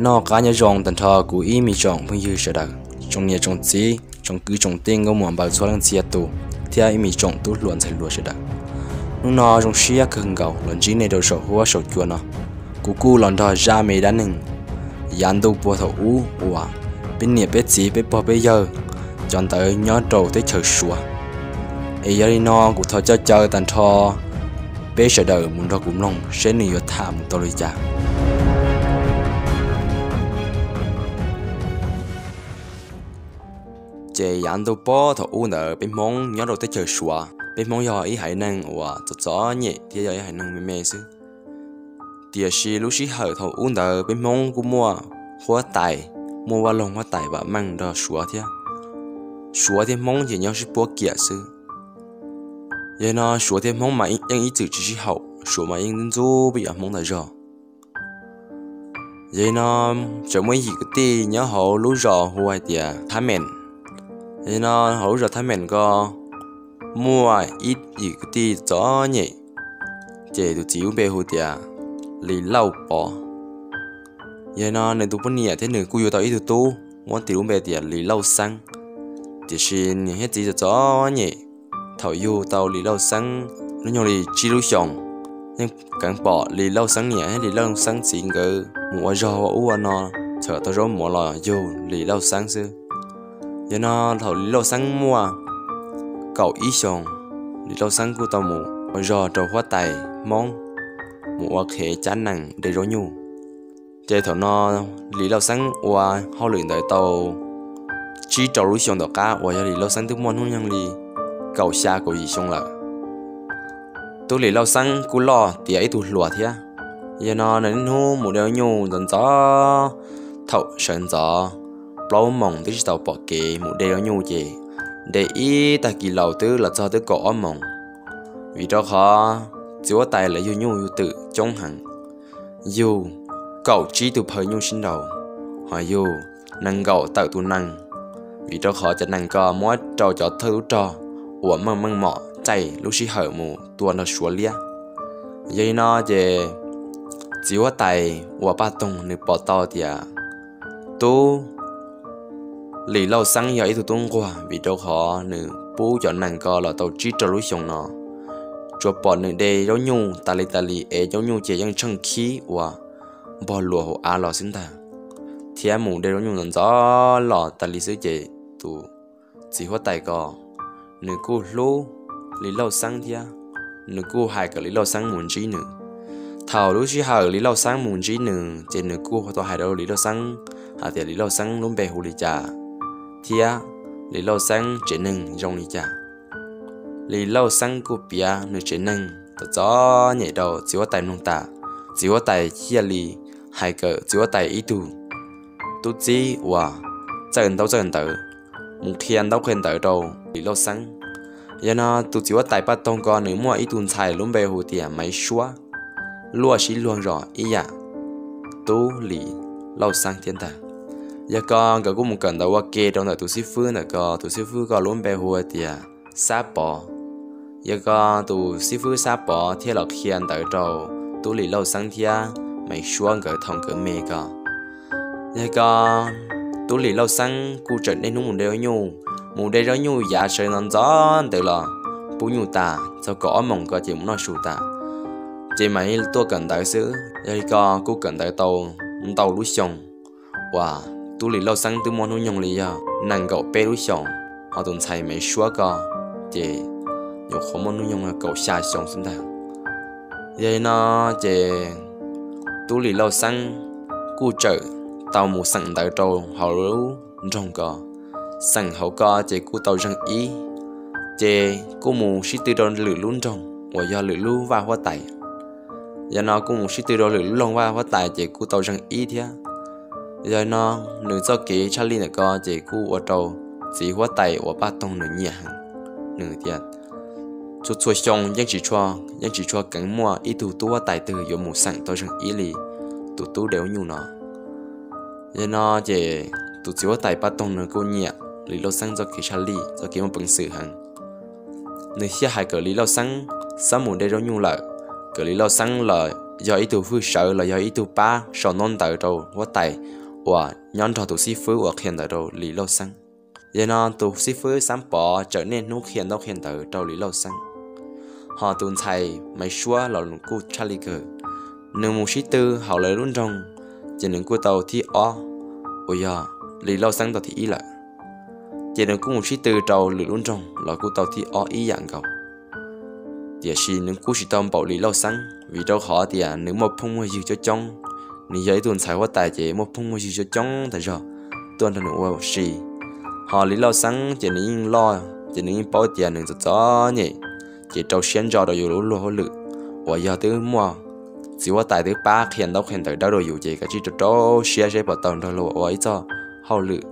Noj qab nyob zoo tag nrho kuv ib me tsoom phooj ywg sawv daws, tsoom niam tsoom txiv, tsoom kwv tsoom tij nkauj muam npaws txhua leej txhia tus, thiab ib me tsoom tub hluas ntxhais hluas sawv daws. Hnub no zoo siab kawg nkaus los ntsib nej rau saum huab saum cua no. Kuv kuj los nrog zaj me dab neeg yav ntuj puag thaum ub uas peb niam peb txiv peb pog peb yawg cov ntawd nyob rau teb chaws Suav. Es yog li no kuv thov coj caw tag nrho peb sawv daws mus nrog kuv mloog seb nws yuav tham mus tau li cas. Ces yav ntuj puag thaum ub ntawd peb Hmoob nyob rau teb chaws Suav, peb Hmoob yog ib haiv neeg uas txom txom nyem thiab yog ib haiv neeg me me xwb. Tiam sis lub sij hawm thaum ub ntawd peb Hmoob kuj muaj huab tais, muaj vaj loog huab tais vam meej nrog Suav thiab. Suav thiab Hmoob ces nyob sib puab kiam xwb. Yog li no Suav thiab Hmoob mas yeej ib txwm tsis sib haum, Suav mas yeej ntxub peb cov Hmoob tas zog. Yog li no tseem muaj ib yim kwv tij nyob hauv lub zos hu hais tias Thab Meem. Yog li no hauv lub zos Thab Meem ko muaj ib yim kwv tij txom nyem, ces tus txiv lub npe hu tias Lis Lauj Pov. Yog li no nws tus poj niam thiab nws kuj yuav tau ib tug tub muab tis lub npe tias Lis Lauj Xeeb. Tiam sis niam thiab txiv txom txom nyem, thaum yug tau Lis Lauj Xeeb hnub nyoog li tsib lub xyoos, yeej keev pom Lis Lauj Xeeb niam thiab Lis Lauj Xeeb txiv nkawd mus ua zog ua ub ua no, txhawm tau zaub mov los yug Lis Lauj Xeeb xwb. Yog li no thaum Lis Lauj Xeeb muaj kaum ib xyoos, Lis Lauj Xeeb kuj tau mus ua zog rau huab tais Hmoob, mus ua qhev cab nees de zaub nyuj. Ces thaum no Lis Lauj Xeeb ua hauj lwm ntawd tau tsib rau lub xyoos tom qab uas yog Lis Lauj Xeeb twb muaj hnub nyoog li kaum xya kaum yim xyoo lawm. Tub Lis Lauj Xeeb kuj loj tiav ib tug hluas thiab. Yog li no nws niaj hnub mus de zaub nyuj ntxov ntxov, thaum sawv ntxov plaub moos twb tsis tau pom kev mus de zaub nyuj ces de ib tag kis laus twb los txog twb kaum ob moos. Vim rau qhov txiv huab tais lawv yug nyuj yug twm coob heev, yug kaum tsib tug phaw nyuj sib nraus, ho yug nees nkaum tawm tus nees. Vim rau qhov cov nees ko muab rau cov thawj tub rog uas meej meej mom caij lub sij hawm mus tua nrog Suav liab. Yog li no ces txiv huab tais uas Paj Toog nws pom tau tias tub Lis Lauj Xeeb yog ib tug tub nquag, vim rau qhov nws pub cov nees ko los tau tsib rau lub xyoos no, tsuas pom nws de zaub nyuj tas li tas li es zaub nyuj ces yeej tsheej khib uas npog luas hauv av los xwb ntag, thiab mus de zaub nyuj ntxov ntxov los tas li xwb ces tus txiv huab tais ko nws kuj hlub Lis Lauj Xeeb thiab nws kuj hais kom Lis Lauj Xeeb mus ntsib nws. Thaum lub sij hawm Lis Lauj Xeeb mus ntsib nws ces nws kuj tau hais rau Lis Lauj Xeeb hais tias Lis Lauj Xeeb lub npe hu li cas thiab Lis Lauj Xeeb tsev neeg zoo li cas. Lis Lauj Xeeb kuj piav nws tsev neeg txom txom nyem rau txiv huab tais mloog tas. Txiv huab tais thiaj li hais kom txiv huab tais ib tug tub txib uas txawj ntaub txawj ntawv mus qhia ntaub qhia ntawv rau Lis Lauj Xeeb. Yog no tus txiv huab tais Paj Toog ko nws muaj ib tug ntxhais lub npe hu tias Maiv Suab, luaj sib luag zos ib yam tub Lis Lauj Xeeb thiab ntag. Yog ko nkawd kuj mus kawm ntawv ua ke rau ntawm tus xib fwb ntawm ko, tus xib fwb ko lub npe hu tias Xab Pov. Yog ko tus xib fwb Xab Pov thiaj los qhia ntawv rau tub Lis Lauj Xeeb thiab Maiv Suab nkawd thaum nkawd me ko. Yog ko tub Lis Lauj Xeeb kuj tseem niaj hnub mus de zaub nyuj, mus de zaub nyuj yav sawv ntxov ntxov ntawd los pub nyuj tas txog kaum ob moos ko ces mus noj su tas, ces mam li tuaj kawm ntawv xwb. Yog li ko kuj kawm ntawv tau ntau lub xyoo uas tub Lis Lauj Xeeb twb muaj hnub nyoog li yog nees nkaum peb lub xyoos, ho tus ntxhais Maiv Suab ko ces nyuam qhuav muaj hnub nyoog kaum xya xyoo xwb ntag. Yog li no ces tub Lis Lauj Xeeb kuj tseem tau mus xeem ntawv rau hauv lub nroog ko. Xeem hauv ko ces kuj tau zeeg ib, ces kuj mus sib tw rau lwm lub nroog uas yog lwm lub vaj huab tais. Yog no kuj mus sib tw rau lwm lub loog vaj huab tais ces kuj tau zeeg ib thiab. Yog no nws txoj kev tshaj lij ntawm ko ces kuj ua rau txiv huab tais uas Paj Toog nws nyiam heev. Nws tias txhua txhua xyoo yeej tsis tshua, yeej tsis tshua keev muaj ib tug tub huab tais twg yuav mus xeem tau zeeg ib li tus tub de zaub nyuj no. Yog no ces tus txiv huab tais Paj Toog nws kuj nyiam Lis Lauj Xeeb txoj kev tshaj lij, txoj kev muaj peev xwm heev. Nws thiaj hais kom Lis Lauj Xeeb txhob mus de zaub nyuj lawm, kom Lis Lauj Xeeb los yog ib tug hwj sawv los yog ib tug pab sau ntaub ntawv rau huab tais uas nyob nrog tus xib fwb uas qhia ntawv rau Lis Lauj Xeeb. Yog li no tus xib fwb Xab Pov txawm niaj hnub qhia ntaub qhia ntawv rau Lis Lauj Xeeb, ho tus ntxhais Maiv Suab los nws kuj tshaj li kawg. Nws mus sib tw hauv lawv lub nroog, ces nws kuj tau thib ob, uas yog Lis Lauj Xeeb tau thib ib lawm. Ces nws kuj mus sib tw rau lwm lub nroog los kuj tau thib ob ib yam nkaus. Tiam sis nws kuj tsis tau npaum Lis Lauj Xeeb, vim rau qhov tias nws muaj phooj muaj ywg coob coob. Nws yog ib tug ntxhais huab tais ces muaj phooj muaj ywg coob coob tas zog tuaj nrog nws ua si. Ho Lis Lauj Xeeb ces nws yeej loj, ces nws yeej paub tias nws txom txom nyem, ces rau siab ntso rau yus lub luag hauj lwm uas yog twb muaj txiv huab tais twb pab qhia ntaub qhia ntawv dawb rau yus, ces kav tsij rau rau siab seb puas tau nrog luag ua ib txoj hauj lwm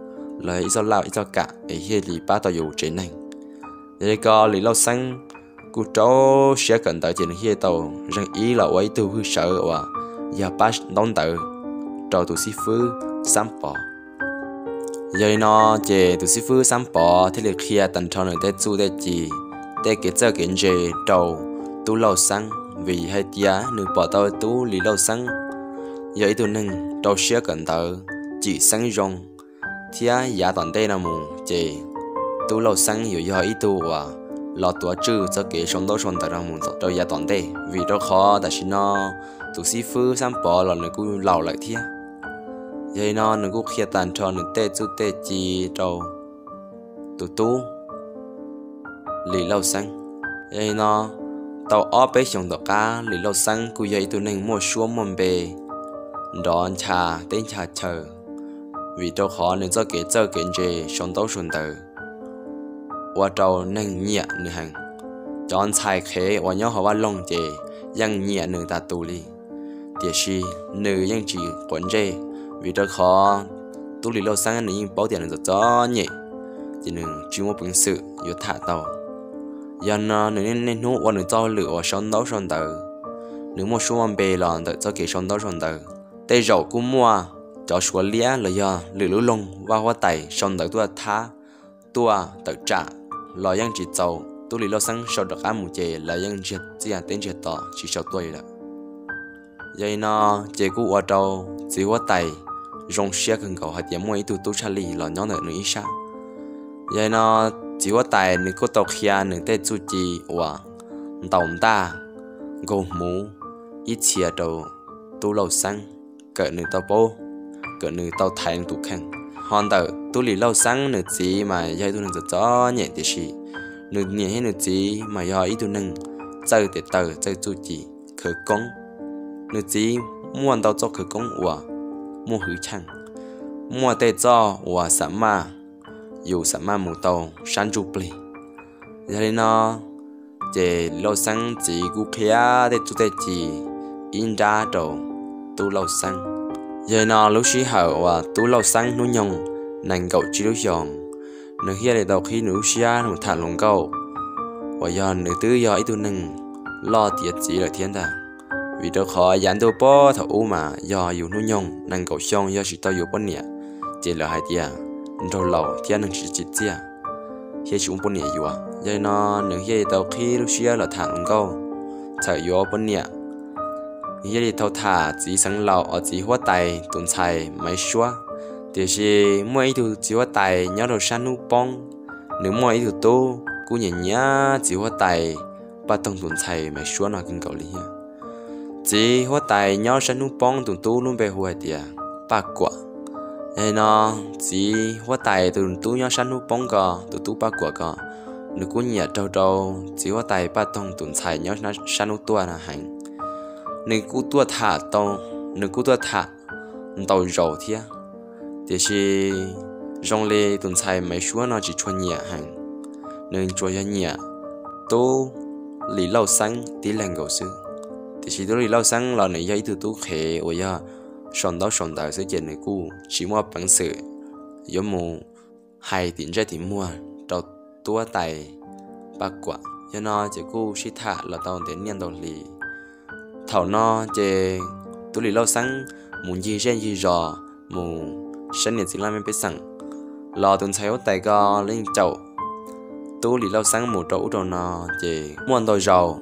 los ib txoj laj ib txoj kam es thiaj li pab tau yus tsev neeg. Yog li ko Lis Lauj Xeeb kuj rau siab kawm ntawv, ces nws thiaj tau zeeg ib los ua ib tug hwj sawv uas yog pab ntaub ntawv rau tus xib fwb Xab Pov. Yog li no ces tus xib fwb Xab Pov thiaj li qhia tag nrho nws tej txuj tej ci, tej kev txawj kev ntse rau Tub Lauj Xeeb, vim hais tias nws pom tau Tub Lis Lauj Xeeb yog ib tug neeg rau siab kawm ntawv, cim xeeb zoo, thiab yav tom ntej no mus ces Tub Lauj Xeeb yuav yog ib tug uas los tuav tswj txoj kev sau ntaub sau ntawv no mus rau yav tom ntej, vim rau qhov tam sim no tus xib fwb Xab Pov los nws kuj laus lawm thiab. Yog li no nws kuj qhia tag nrho nws tej txuj tej ci rau tus tub Lis Lauj Xeeb. Yog li no tau ob peb xyoos tom qab Lis Lauj Xeeb kuj yog ib tug neeg muaj suab muaj npe nrov ncha teb ncha chaw, vim rau qhov nws txoj kev txawj kev ntse sau ntaub sau ntawv ua rau neeg nyiam nws heev. Cov ntxhais qhev uas nyob hauv vaj loog ces yeej nyiam nws tas tus li. Tiam sis nws yeej tsis quav ntsej, vim rau qhov Tub Lis Lauj Xeeb nws yeej paub tias nws txom txom nyem, ces nws tsis muaj peev xwm yuav tham tau. Yog no nws niaj hnub ua nws txoj hauj lwm uas sau ntaub sau ntawv. Nws muaj suab muaj npe los ntawm txoj kev sau ntaub sau ntawv. Tej zaum kuj muaj cov Suav liab los yog lwm lub loog vaj huab tais sau ntawv tuaj thab, tuaj tawm tsam los yeej tsis txaus, Tub Lis Lauj Xeeb sau rov qab mus ces lawv yeej ntsiag txiaj teb ntsiag to tsis sau tuaj li lawm. Yog li no ces kuj ua rau txiv huab tais zoo siab kawg nkaus hais tias muaj ib tug tub tshaj li los nyob ntawm nws ib sab. Yog li no txiv huab tais nws kuj tau qhia nws tej txuj ci uas ntaus ntaj, nkaug hmuv ib txhia rau Tub Lauj Xeeb, kom nws tau paub, kom nws tau thaiv nws tus kheej. Ho ntawm Tub Lis Lauj Xeeb nws txiv mas yog ib tug neeg txom txom nyem tiam sis nws niam thiab nws txiv mas yog ib tug neeg txawj tes taw txawj txuj ci khawv koob. Nws txiv muaj ntau txoj khawv koob uas muaj hwv cheej, muaj tej txoj uas xam maj, yus xam maj mus tau sab ntsuj plig. Yog li no ces Lauj Xeeb txiv kuj qhia tej txuj tej ci ib nrab rau Tub Lauj Xeeb. Yog li no lub sij hawm uas Tub Lauj Xeeb hnub nyoog nees nkaum tsib lub xyoos, nws thiaj li tau qhib nws lub siab mus tham hluas nkauj uas yog nws twb yog ib tug neeg loj tiav txiv lawm thiab ntag. Vim rau qhov yav ntuj puag thaum ub mas yog yus hnub nyoog nees nkaum xyoo yog tsis tau yuav poj niam, ces lawv hais tias nraug laus thiab neeg tsis tsim txiaj thiab tsis muaj poj niam yuav. Yog li no nws thiaj li tau qhib lub siab los tham hluas nkauj, txawm yuav poj niam. Nws thiaj li tau tham txiv xeev laus, txiv huab tais tus ntxhais Maiv Suab. Tiam sis muaj ib tug txiv huab tais nyob rau sab hnub poob, nws muaj ib tug tub kuj nyiam nyiam txiv huab tais Paj Toog tus ntxhais Maiv Suab no kawg nkaus li thiab. Txiv huab tais nyob sab hnub poob tus tub lub npe hu hais tias Paj Kuam. Yog li no txiv huab tais tus tub nyob sab hnub poob ko, tus tub Paj Kuam ko, nws kuj nyiam raug rau txiv huab tais Paj Toog tus ntxhais nyob sab hnub tuaj no heev. Nws kuj tuaj tham tau, nws kuj tuaj tham ntau zaus thiab. Tiam sis zoo li tus ntxhais Maiv Suab no tsis tshua nyiam heev, nws tsuas yog nyiam Tub Lis Lauj Xeeb tib leeg nkaus xwb. Tiam sis Tub Lis Lauj Xeeb los nws yog ib tug tub qhev uas yog sau ntaub sau ntawv xwb ces nws kuj tsis muaj peev xwm yuav mus hais tim ntsej tim muag rau tub huab tais Paj Kuam. Yog no ces kuj sib tham los tau ntev niaj ntau hli. Thaum no ces Tub Lis Lauj Xeeb mus ncig zej ncig zos, mus saib niam txiv laj mej pej xeem, los tus ntxhais huab tais ko leej caum Tub Lis Lauj Xeeb mus rau ub rau no, ces muaj ntau zaus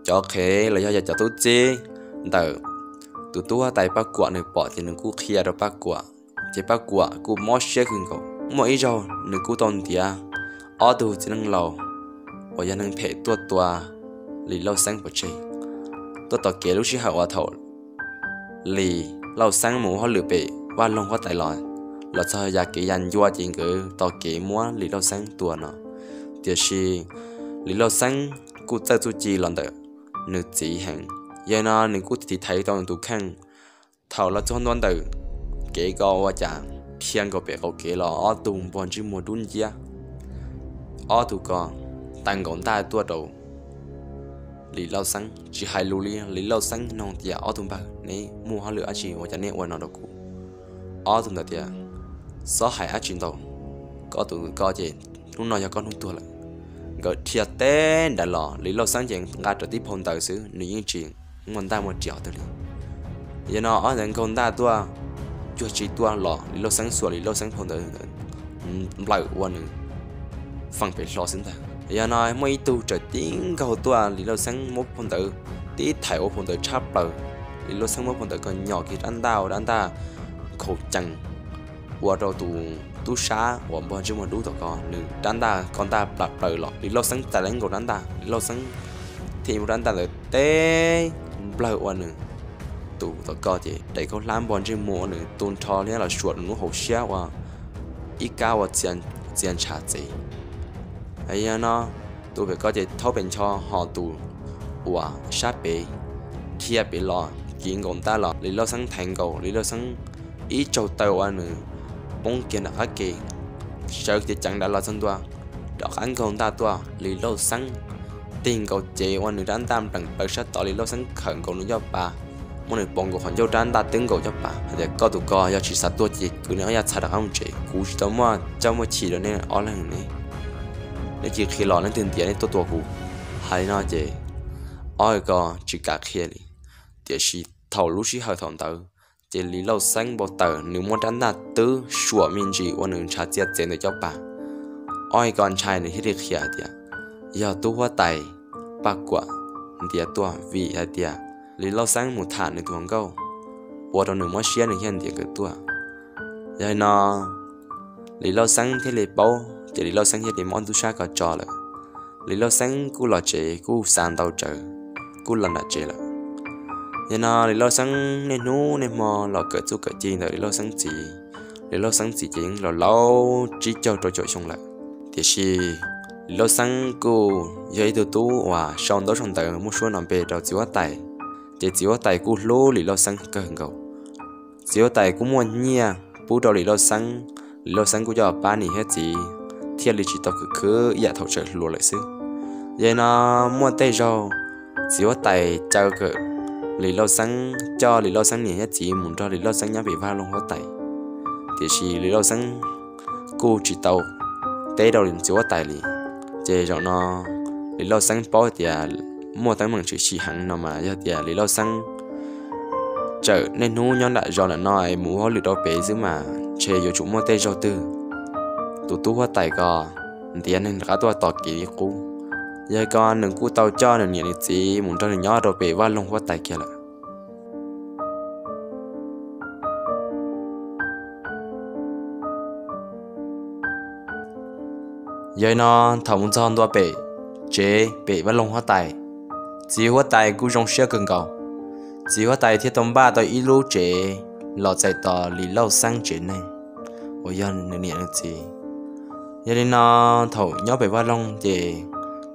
cov qhev los yog cov tub txib ntawm tus tub huab tais Paj Kuam nws pom ces nws kuj qhia rau Paj Kuam, ces Paj Kuam kuj mob siab kawg nkaus. Muaj ib zaug nws kuj tau ntiav ob tug txiv neej laus uas yog neeg phem tuaj tua Lis Lauj Xeeb pov tseg. Tuaj tom kev lub sij hawm uas thaum Lis Lauj Xeeb mus hauj lwm pem Vaj Loog huab tais los, los txog ya kev ya ncua ces nkawd tos kev muab Lis Lauj Xeeb tua no. Tiam sis Lis Lauj Xeeb kuj txawj txuj ci los ntawm nws txiv heev, yog li no nws kuj tiv thaiv tau nws tus kheej. Thaum los txog ntua ntawm kev ko ua cas dhia nkaus pem qaum kev los ob tug npog ntsej muag dub nciab, ob tug ko tawm nkaus ntaj tuaj rau Lis Lauj Xeeb, tsis hais lus li. Lis Lauj Xeeb nug tias, ob tug npawg, neb muaj hauj lwm dab tsi ua cas neb ua no rau kuv? Ob tug ntawd tias, txhob hais dab tsi ntau, koj tus ko ces hnub no yog koj hnub tuag lawm. Nkawd dhia teb nrad los Lis Lauj Xeeb ces nqa rawv tib phau ntawv xwb, nws yeej tsis muaj ntaj muaj riam twg li. Yog no ob ntawd nkaug ntaj tuaj, cuag tsis tuaj los Lis Lauj Xeeb xuas Lis Lauj Xeeb phau ntawv nplawm ua nws feem pem hlo xwb ntag. Yog no muaj ib tug tawm tib nkaug tuaj, Lis Lauj Xeeb muab phau ntawv tib thaiv ua phau ntawv tshab plaws. Lis Lauj Xeeb muab phau ntawv ko nyom kiag rab ntaj ua rab ntaj nkhaus cees, ua rau tus tub sab uas npog ntsej muag dub tom ko nws rab ntaj ko ntaj plam plaws los Lis Lauj Xeeb txais tau nkaus rab ntaj, Lis Lauj Xeeb thiaj muab rab ntaj ntawd teb nplawg ua nws tus tom ko ces daim khaub hlab npog ntsej muag ua nws tu nrho thiab los suam nws lub hauv siab ua ib kab ua txia ntshav txev. Yog no tus pem ko ces thaub pem ncho, ho tus uas sab pem dhia pem los kiv nkaus ntaj los Lis Lauj Xeeb thaiv nkaus, Lis Lauj Xeeb ib tsaug taw ua nws poob kiag nram qab ke. Sawv ceev ceev nrad los txog ntua, rov qab nkaug ntaj tuaj, Lis Lauj Xeeb tig nkaus cev ua nws rab ntaj npleem plaws sab tod, Lis Lauj Xeeb khawm nkaus nws caj pas, muab nws pov nkaus qhov ncauj, rab ntaj twb nkaus caj pas hais tias, koj tus ko yog tsis xav tuag ces kwv neb ob yaj txha rov qab mus tsev, kuv tsis tau muaj caj muaj chim rau neb ob leeg ne. Neb cia li qhia los leej twg ntiav neb tuaj tua kuv. Hais li no ces ob ko tsis kam qhia li. Tiam sis thaum lub sij hawm thaum ntawd ces Lis Lauj Xeeb npau taws, nws muab rab ntaj twb suam me ntsis ua nws ntshav txia txev ntawm caj pas. Ob ko ntshai, nws thiaj li qhia hais tias yog tub huab tais Paj Kuam ntiav tuaj, vim hais tias Lis Lauj Xeeb mus tham nws tus hluas nkauj, ua rau nws mob siab, nws thiaj ntiav nkawd tuaj. Yog li no Lis Lauj Xeeb thiaj li paub, ces Lis Lauj Xeeb thiaj li muab tub sab ko tso lawm. Lis Lauj Xeeb kuj los tsev, kuj xa ntau tsawv, kuj los nram tsev lawm. Yog no Lis Lauj Xeeb niaj hnub niaj hmo los kawm txuj kawm ci ntawm Lis Lauj Xeeb txiv. Lis Lauj Xeeb txiv ces yeej los laus tsib caug rau caum xyoo lawm. Tiam sis Lis Lauj Xeeb kuj yog ib tug tub uas sau ntaub sau ntawv muaj suab nrov npe rau txiv huab tais, ces txiv huab tais kuj hlub Lis Lauj Xeeb kawg nkaus. Txiv huab tais kuj muaj nyiaj pub rau Lis Lauj Xeeb, Lis Lauj Xeeb kuj coj pab niam thiab txiv, thiaj li tsis tau khwv khwv ib yam thaum tseem hluas lawm xwb. Yog li no muaj tej zaug txiv huab tais caw kom Lis Lauj Xeeb coj Lis Lauj Xeeb niam thiab txiv mus nrog Lis Lauj Xeeb nyob pem Vaj Loog huab tais. Tiam sis Lis Lauj Xeeb kuj tsis tau teb rau txiv huab tais li. Ces zaum no Lis Lauj Xeeb paub tias muaj teeb meem tshwm sim heev no mas yog tias Lis Lauj Xeeb tseem niaj hnub nyob nram zos nram no es mus ua hauj lwm rau pem xwb mas ntshe yuav tsum muaj tej zaug twg tus tub huab tais ko ntiav neeg rov qab tuaj tos kev li qub. Yog li ko nws kuj tau coj nws niam nws txiv mus nrog nws nyob rau pem Vaj Loog huab tais kiag lawm. Yog li no thaum mus txog ntua pem tsev pem Vaj Loog huab tais, txiv huab tais kuj zoo siab kawg nkaus. Txiv huab tais thiaj tau npaj tau ib lub tsev los txais tos Lis Lauj Xeeb tsev neeg uas yog nws niam nws txiv. Yog li no thaum nyob pem Vaj Loog ces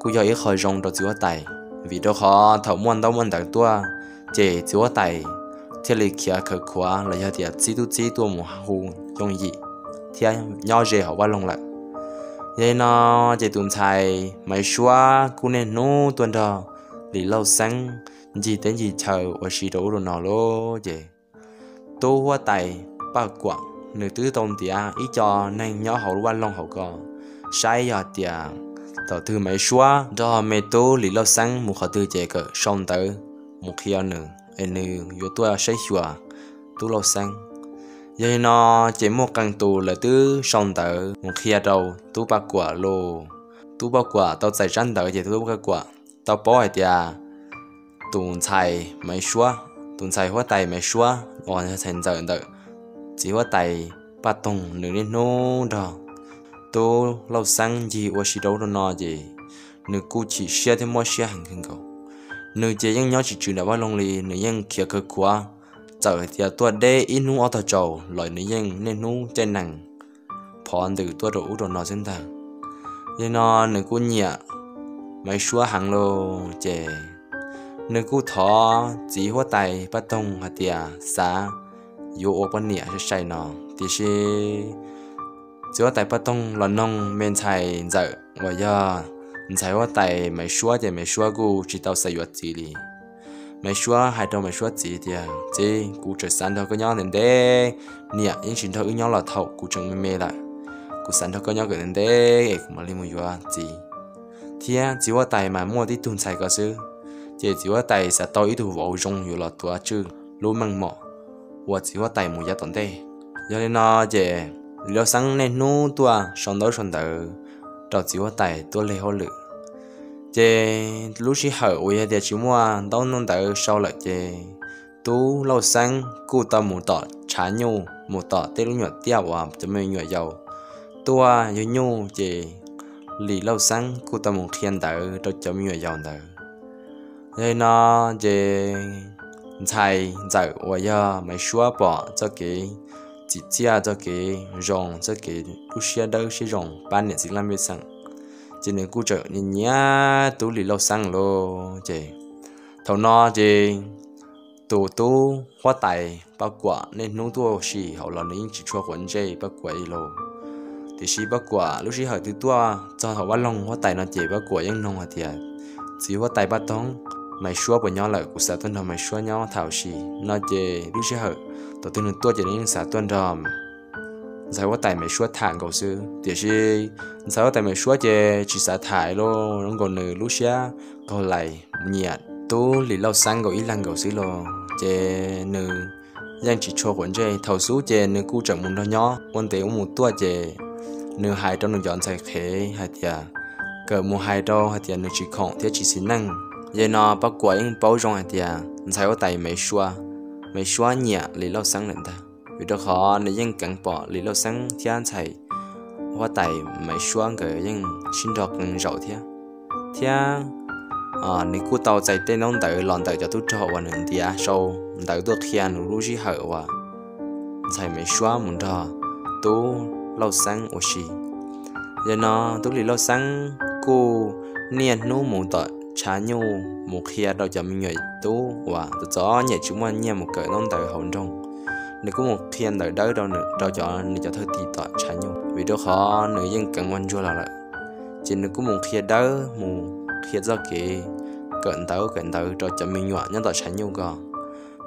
kuj yog ib qho zoo rau txiv huab tais, vim rau qhov thaum muaj ntaub muaj ntawv tuaj ces txiv huab tais thiaj li khiav khawv khuav los yog tias txib tub txib tuaj mus hu yooj yim thiab nyob ze hauv Vaj Loog lawm. Yog li no ces tus ntxhais Maiv Suab kuj niaj hnub tuaj nrog Lis Lauj Xeeb ncig teb ncig chaw ua si rau ub rau no lauj. Ces tub huab tais Paj Kuam nws twb tau ntiav ib co neeg nyob hauv lub Vaj Loog hauv ko saib yog tias thaum twg Maiv Suab nrog me tub Lis Lauj Xeeb mus qhov twg ces kom sau ntawv mus qhia nws es nws yuav tuaj saib xyuas tub Lauj Xeeb. Yog li no ces muaj qee tus lawv twb sau ntawv mus qhia rau tub Paj Kuam lauj. Tub Paj Kuam tau txais tsab ntawv ces tub Paj Kuam tau paub hais tias tus ntxhais Maiv Suab tus ntxhais huab tais Maiv Suab uas yog ntxhais ntxawm ntawm txiv huab tais Paj Toog, nws niaj hnub nrog tub Lauj Xeeb ncig ua si rau ub rau no ces nws kuj chim siab thiab mob siab heev kawg nkaus. Nws ces yeej nyob tsis tswm nram vaj loog li, nws yeej khiav khawv khuav, txawm hais tias tuaj deb ib hnub ob tog tsaus los nws yeej niaj hnub caij nees phov ntws tuaj rau ub rau no xwb ntag. Yog li no nws kuj nyiam Maiv Suab heev lawm ces nws kuj thov txiv huab tais Paj Toog hais tias xav yuav ua poj niam sai sai no, tiam sis txiv huab tais Paj Toog los noog me ntxhais ntxawm uas yog ntxhais huab tais Maiv Suab ces Maiv Suab kuj tsis tau xav yuav txiv li. Maiv Suab hais rau Maiv Suab txiv tias, Txiv, kuv tseem xav nrog koj nyob ntev ntev, niam yeej tsis nrog wb nyob los thaum kuv tseem me me lawm. Kuv xav nrog koj nyob kom ntev ntev es kuv mam li mus yuav txiv. Thiab txiv huab tais mas muaj tib tug ntxhais ko xwb, ces txiv huab tais xav tau ib tug vauv zoo yuav los tuav tswj lub meej mom uas txiv huab tais mus yav tom ntej. Yog li no ces Lis Lauj Xeeb niaj hnub tuaj sau ntaub sau ntawv rau txiv huab tais tuaj leg hauj lwm. Ces lub sij hawm uas yog tias tsis muaj ntaub ntawv sau lawm ces tub Lauj Xeeb kuj tau mus tom tshav nyuj, mus tom tej lub nyuam tiaj uas cov me nyuam yaus tuaj yug nyuj ces Lis Lauj Xeeb kuj tau mus qhia ntawv rau cov me nyuam yaus ntawd. Yog li no ces ntxhais ntxawm uas yog Maiv Suab pom txoj kev tsim txiaj, txoj kev zoo, txoj kev lub siab dawb siab zoo pab niam txiv laj mej xeem, ces nws kuj tseem nyiam tub Lis Lauj Xeeb lawm. Ces thaum no ces tus tub huab tais Paj Kuam niaj hnub tuaj ua si hauv los nws yeej tsis tshua quav ntsej Paj Kuam li lawm. Tiam sis Paj Kuam lub sij hawm twg tuaj txog hauv vaj loog huab tais no ces Paj Kuam yeej nug hais tias, Txiv huab tais Paj Toog, Maiv Suab puas nyob lawm? Kuv xav tuaj nrog Maiv Suab nyob tham ua si no ces lub sij hawm thaum twg nws tuaj ces nws yeej xav tuaj nrog ntxhais huab tais Maiv Suab tham nkaus xwb. Tiam sis ntxhais huab tais Maiv Suab ces tsis xav tham lawm, zoo nkaus nws lub siab qaug lais nyiam tub Lis Lauj Xeeb nkaus ib leeg nkaus xwb los ces nws yeej tsis tshua quav ntsej. Thaum xub ces nws kuj tseem mus nrog nyob ua ntev ua mus tuaj ces nws hais rau nws cov ntxhais qhev hais tias, kom mus hais rau hais tias nws tsis khoom thiab tsis xis neej. Yog li no Paj Kuam yeej paub zoo hais tias ntxhais huab tais Maiv Suab, Maiv Suab nyiam Lis Lauj Xeeb lawm ntag, vim rau qhov nws yeej keev pom Lis Lauj Xeeb thiab ntxhais huab tais Maiv Suab nkawd yeej sib nrog qee zaum thiab. Thiab nws kuj tau txais tej ntaub ntawv los ntawm cov tub rog uas nws ntiav sau ntawv tuaj qhia nws lub sij hawm uas ntxhais Maiv Suab mus nrog tub Lauj Xeeb ua si. Yog li no tub Lis Lauj Xeeb kuj niaj hnub mus tom tshav nyuj mus qhia rau cov me nyuam tub uas txom nyem tsis muaj nyiaj mus kawm ntaub ntawv hauv nroog. Nws kuj mus qhia ntawv dawb rau nws, rau cov nws cov thwj tim tom tshav nyuj, vim rau qhov nws yeej keev ua ntsuag los lawm. Ces nws kuj mus qhia dawb, mus qhia txoj kev kawm ntawv, kawm ntawv rau cov me nyuam nyob tom tshav nyuj ko.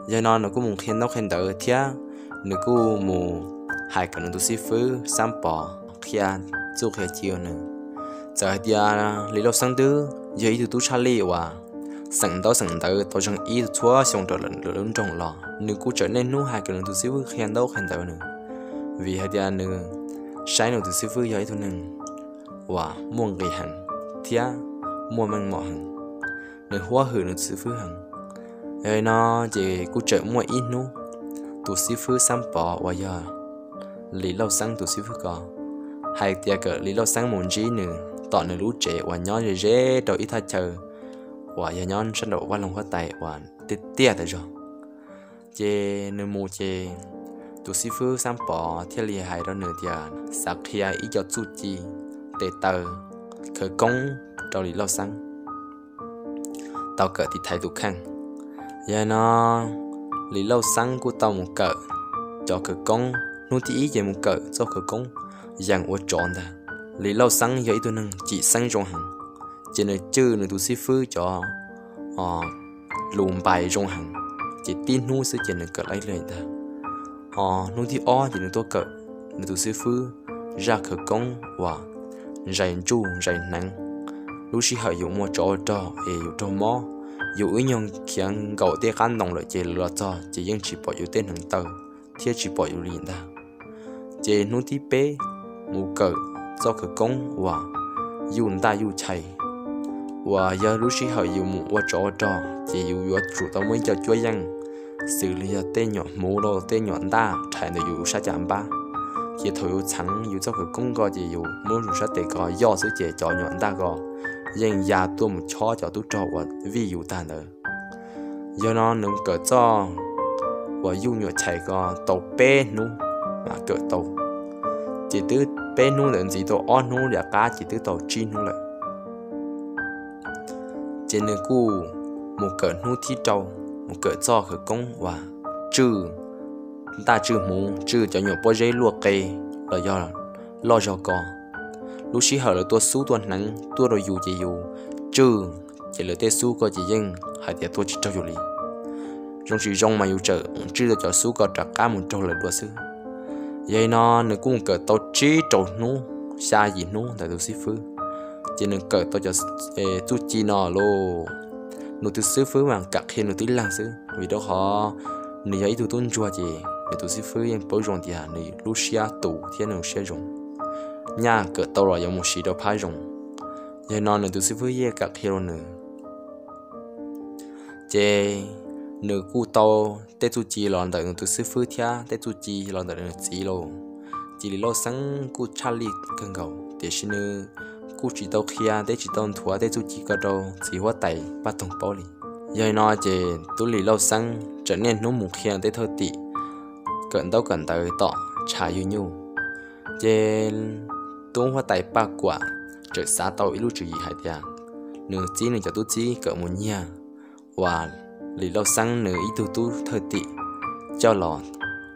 Yog li no nws kuj mus qhia ntaub qhia ntawv thiab nws kuj mus hais kom nws tus xib fwb Xab Pov qhia txuj qhia ci rau nws. Txawm hais tias Lis Lauj Xeeb twb yog ib tug tub tshaj lij uas xeem ntaub xeem ntawv tau zeeg ib txhua xyoo rau lwm lub nroog los nws kuj tseem niaj hnub hais kom nws tus xib fwb qhia ntaub qhia ntawv nws, vim hais tias nws saib nws tus xib fwb yog ib tug neeg uas muaj nqis heev thiab muaj meej mom heev, nws huab hwm nws tus xib fwb heev. Yog li no ces kuj tseem muaj ib hnub tus xib fwb Xab Pov uas yog Lis Lauj Xeeb tus xib fwb ko hais tias kom Lis Lauj Xeeb mus ntsib nws tom nws lub tsev uas nyob ze ze rau ib thaj chaw uas yog nyob sab nraum vaj loog huab tais uas tiaj tiaj tas zog. Ces nws mus ces tus xib fwb Xab Pov thiaj li hais rau nws tias xav qhia ib co txuj ci tes taw khawv koob rau Lis Lauj Xeeb tau kawm tiv thaiv tus kheej. Yog li no Lis Lauj Xeeb kuj tau mus kawm cov khawv koob. Hnub thib ib ces mus kawm txoj khawv koob yees ua tsov ntag. Lis Lauj Xeeb yog ib tug neeg cim xeeb zoo heev, ces nws cwj nws tus xib fwb cov lus npais zoo heev, ces tib hnub xwb ces nws kawm laib li ntag. Hnub thib ob ces nws tuaj kawm nws tus xib fwb zaj khawv koob uas zais ntsuj zais hneev. Lub sij hawm yus muaj tsov ua rog es yus raug mob, yus ib nyuag khiav nkaum tej qab ntoo lawm ces lawv los txog ces yeej tsis pom yus tej hneev taw thiab tsis pom yus li ntag. Ces hnub thib peb mus kawm txoj khawv koob uas yuj ntaj yuj chai, uas yog lub sij hawm yus mus ua tsov ua rog ces yus yuav tsum tau muaj ib co cuab yeej xws li yog tej nyuam hmuv los tej nyuam ntaj rhais ntawm yus sab cas npab. Ces thaum yus txheev yus txoj khawv koob ko ces yus muab yus sab tes ko yoj xwb ces cov nyuam ntaj ko yeej ya tuaj mus chob cov tub rog uas vij yus tag ntawd. Yog no nws kawm txoj uas yuj nyuam chais ko tau peb hnub mas kawm tau, ces twb peb hnub ntawd ntxiv tau ob hnub liam qab ces twb tau tsib hnub lawm. Ces nws kuj mus kawm hnub thib rau, mus kawm txoj khawv koob uas tswj ntaj tswj hmuv, tswj cov nyuam pob zeb luaj qe los yog loj zog ko. Lub sij hawm lawv tuaj xub tuaj hneev tuaj rau yus ces yus tswj, ces lawv tej xub ko ces yeej hais tias tuaj tsis raug yus li. Zoo tsis zoo mas yus tseem tswj tau cov xub ko rov qab mus raug lawv dua xwb. Yog li no nws kuj mus kawm tau tsib rau hnub, xya yim hnub ntawm tus xib fwb, ces nws kawm tau cov txuj ci no lauj. Nws tus xib fwb mas kam qhia nws tib leeg xwb, vim rau qhov nws yog ib tug tub ntsuag ces nws tus xib fwb yeej paub zoo tias nws lub siab tus thiab nws siab zoo, nyaj kawm tau los yuav mus siv rau phab zoo. Yog li no nws tus xib fwb yeej kam qhia rau nws. Ces nws kuj tau tej txuj ci los ntawm nws tus xib fwb thiab tej txuj ci los ntawm nws txiv lauj. Ces Lis Lauj Xeeb kuj tshaj lij kawg nkaus tiam sis nws kuj tsis tau qhia thiab tsis tau nthuav tej txuj ci ko rau txiv huab tais Paj Toog paub li. Yog li no ces tub Lis Lauj Xeeb tseem niaj hnub mus qhia tej thwj tim kawm ntaub kawm ntawv tom tshav ywg nyuj. Ces tub huab tais Paj Kuam tseem xav tau ib lub tswv yim hais tias nws txib nws cov tub txib kawm mus nyiag uas Lis Lauj Xeeb nws ib tug tub thwj tim coj los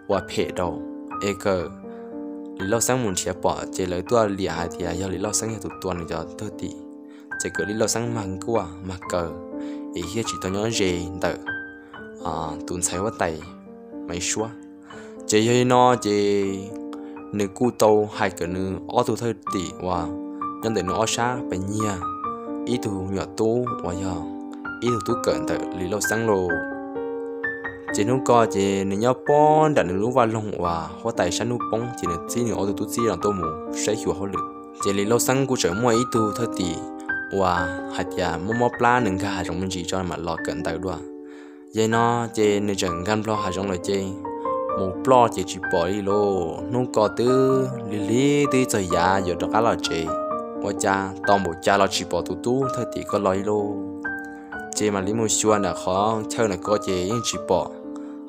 ua phem rau, es kawm Lis Lauj Xeeb mus nrhiav pom ces lawv tuaj liam hais tias yog Lis Lauj Xeeb yog tus tua nws cov thwj tim, ces kawm Lis Lauj Xeeb mag nkuaj mag kaws es thiaj tsis tau nyob ze ntawm tus ntxhais huab tais Maiv Suab. Ces yog li no ces nws kuj tau hais kom nws ob tug thwj tim uas nyob ntawm nws ob sab pes nyiag ib tug nyuam tub uas yog ib tug tub kawm ntawm Lis Lauj Xeeb lauj. Ces hnub ko ces nws nyob pob nram nws lub vaj loog uas huab tais sab hnub poob ces nws txib nws ob tug tub txib los tuaj mus saib xyuas hauj lwm. Ces Lis Lauj Xeeb kuj tseem muaj ib tug thwj tim uas hais tias muab mob plab nws nkag hav zoov me ntsis tso mam los kawm ntawv dua. Yog li no ces nws tseem nkag nplo hav zoov lawm ces mus ploj ces tsis pom li lauj. Hnub ko twb lig lig twb ib txog yav yuav rov qab los tsev, ua cas tos npaum cas los tsis pom tus tub thwj tim ko los li lauj. Ces mam li mus xyuas nram qhov chaw nram ko ces yeej tsis pom,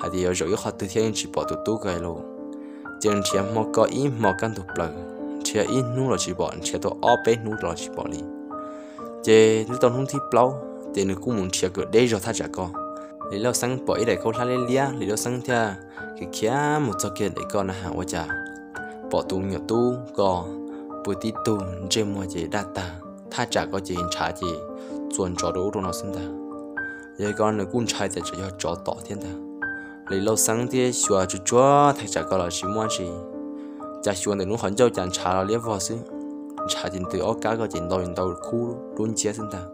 hais tias yuav zaum ib qhov twg thiab yeej tsis pom tus tub ko lauj. Ces nrhiav hmo ko ib hmo kaj ntug plaws, nrhiav ib hnub los tsis pom, nrhiav tau ob peb hnub los tsis pom li. Ces twb tau hnub thib plaub ces nws kuj mus nrhiav kawm deb zog thaj tsam ko. Lis Lauj Xeeb pom ib daim khaub hlab liab liab, Lis Lauj Xeeb thiaj khiav khiav mus txog kiag daim ko na has ua cas pom tus nyuam tub ko pw tib tug ntsej muag ces daj tag, thaj tsam ko ces ntshav ces txuas ntsos rau ub rau no xwb ntag. Yog li ko nws kuj ntshai tias tsam yog tsov tom thiab ntag. Lis Lauj Xeeb thiaj xyuas tsuag tsuag thaj tsam ko los tsis muaj dab tsi, cas xyuas ntawm lub qhov ncauj cas ntshav los liab vog xwb. Ntshav ces ntws ob kab ko ces ntau ntau khub lub nciab xwb ntag.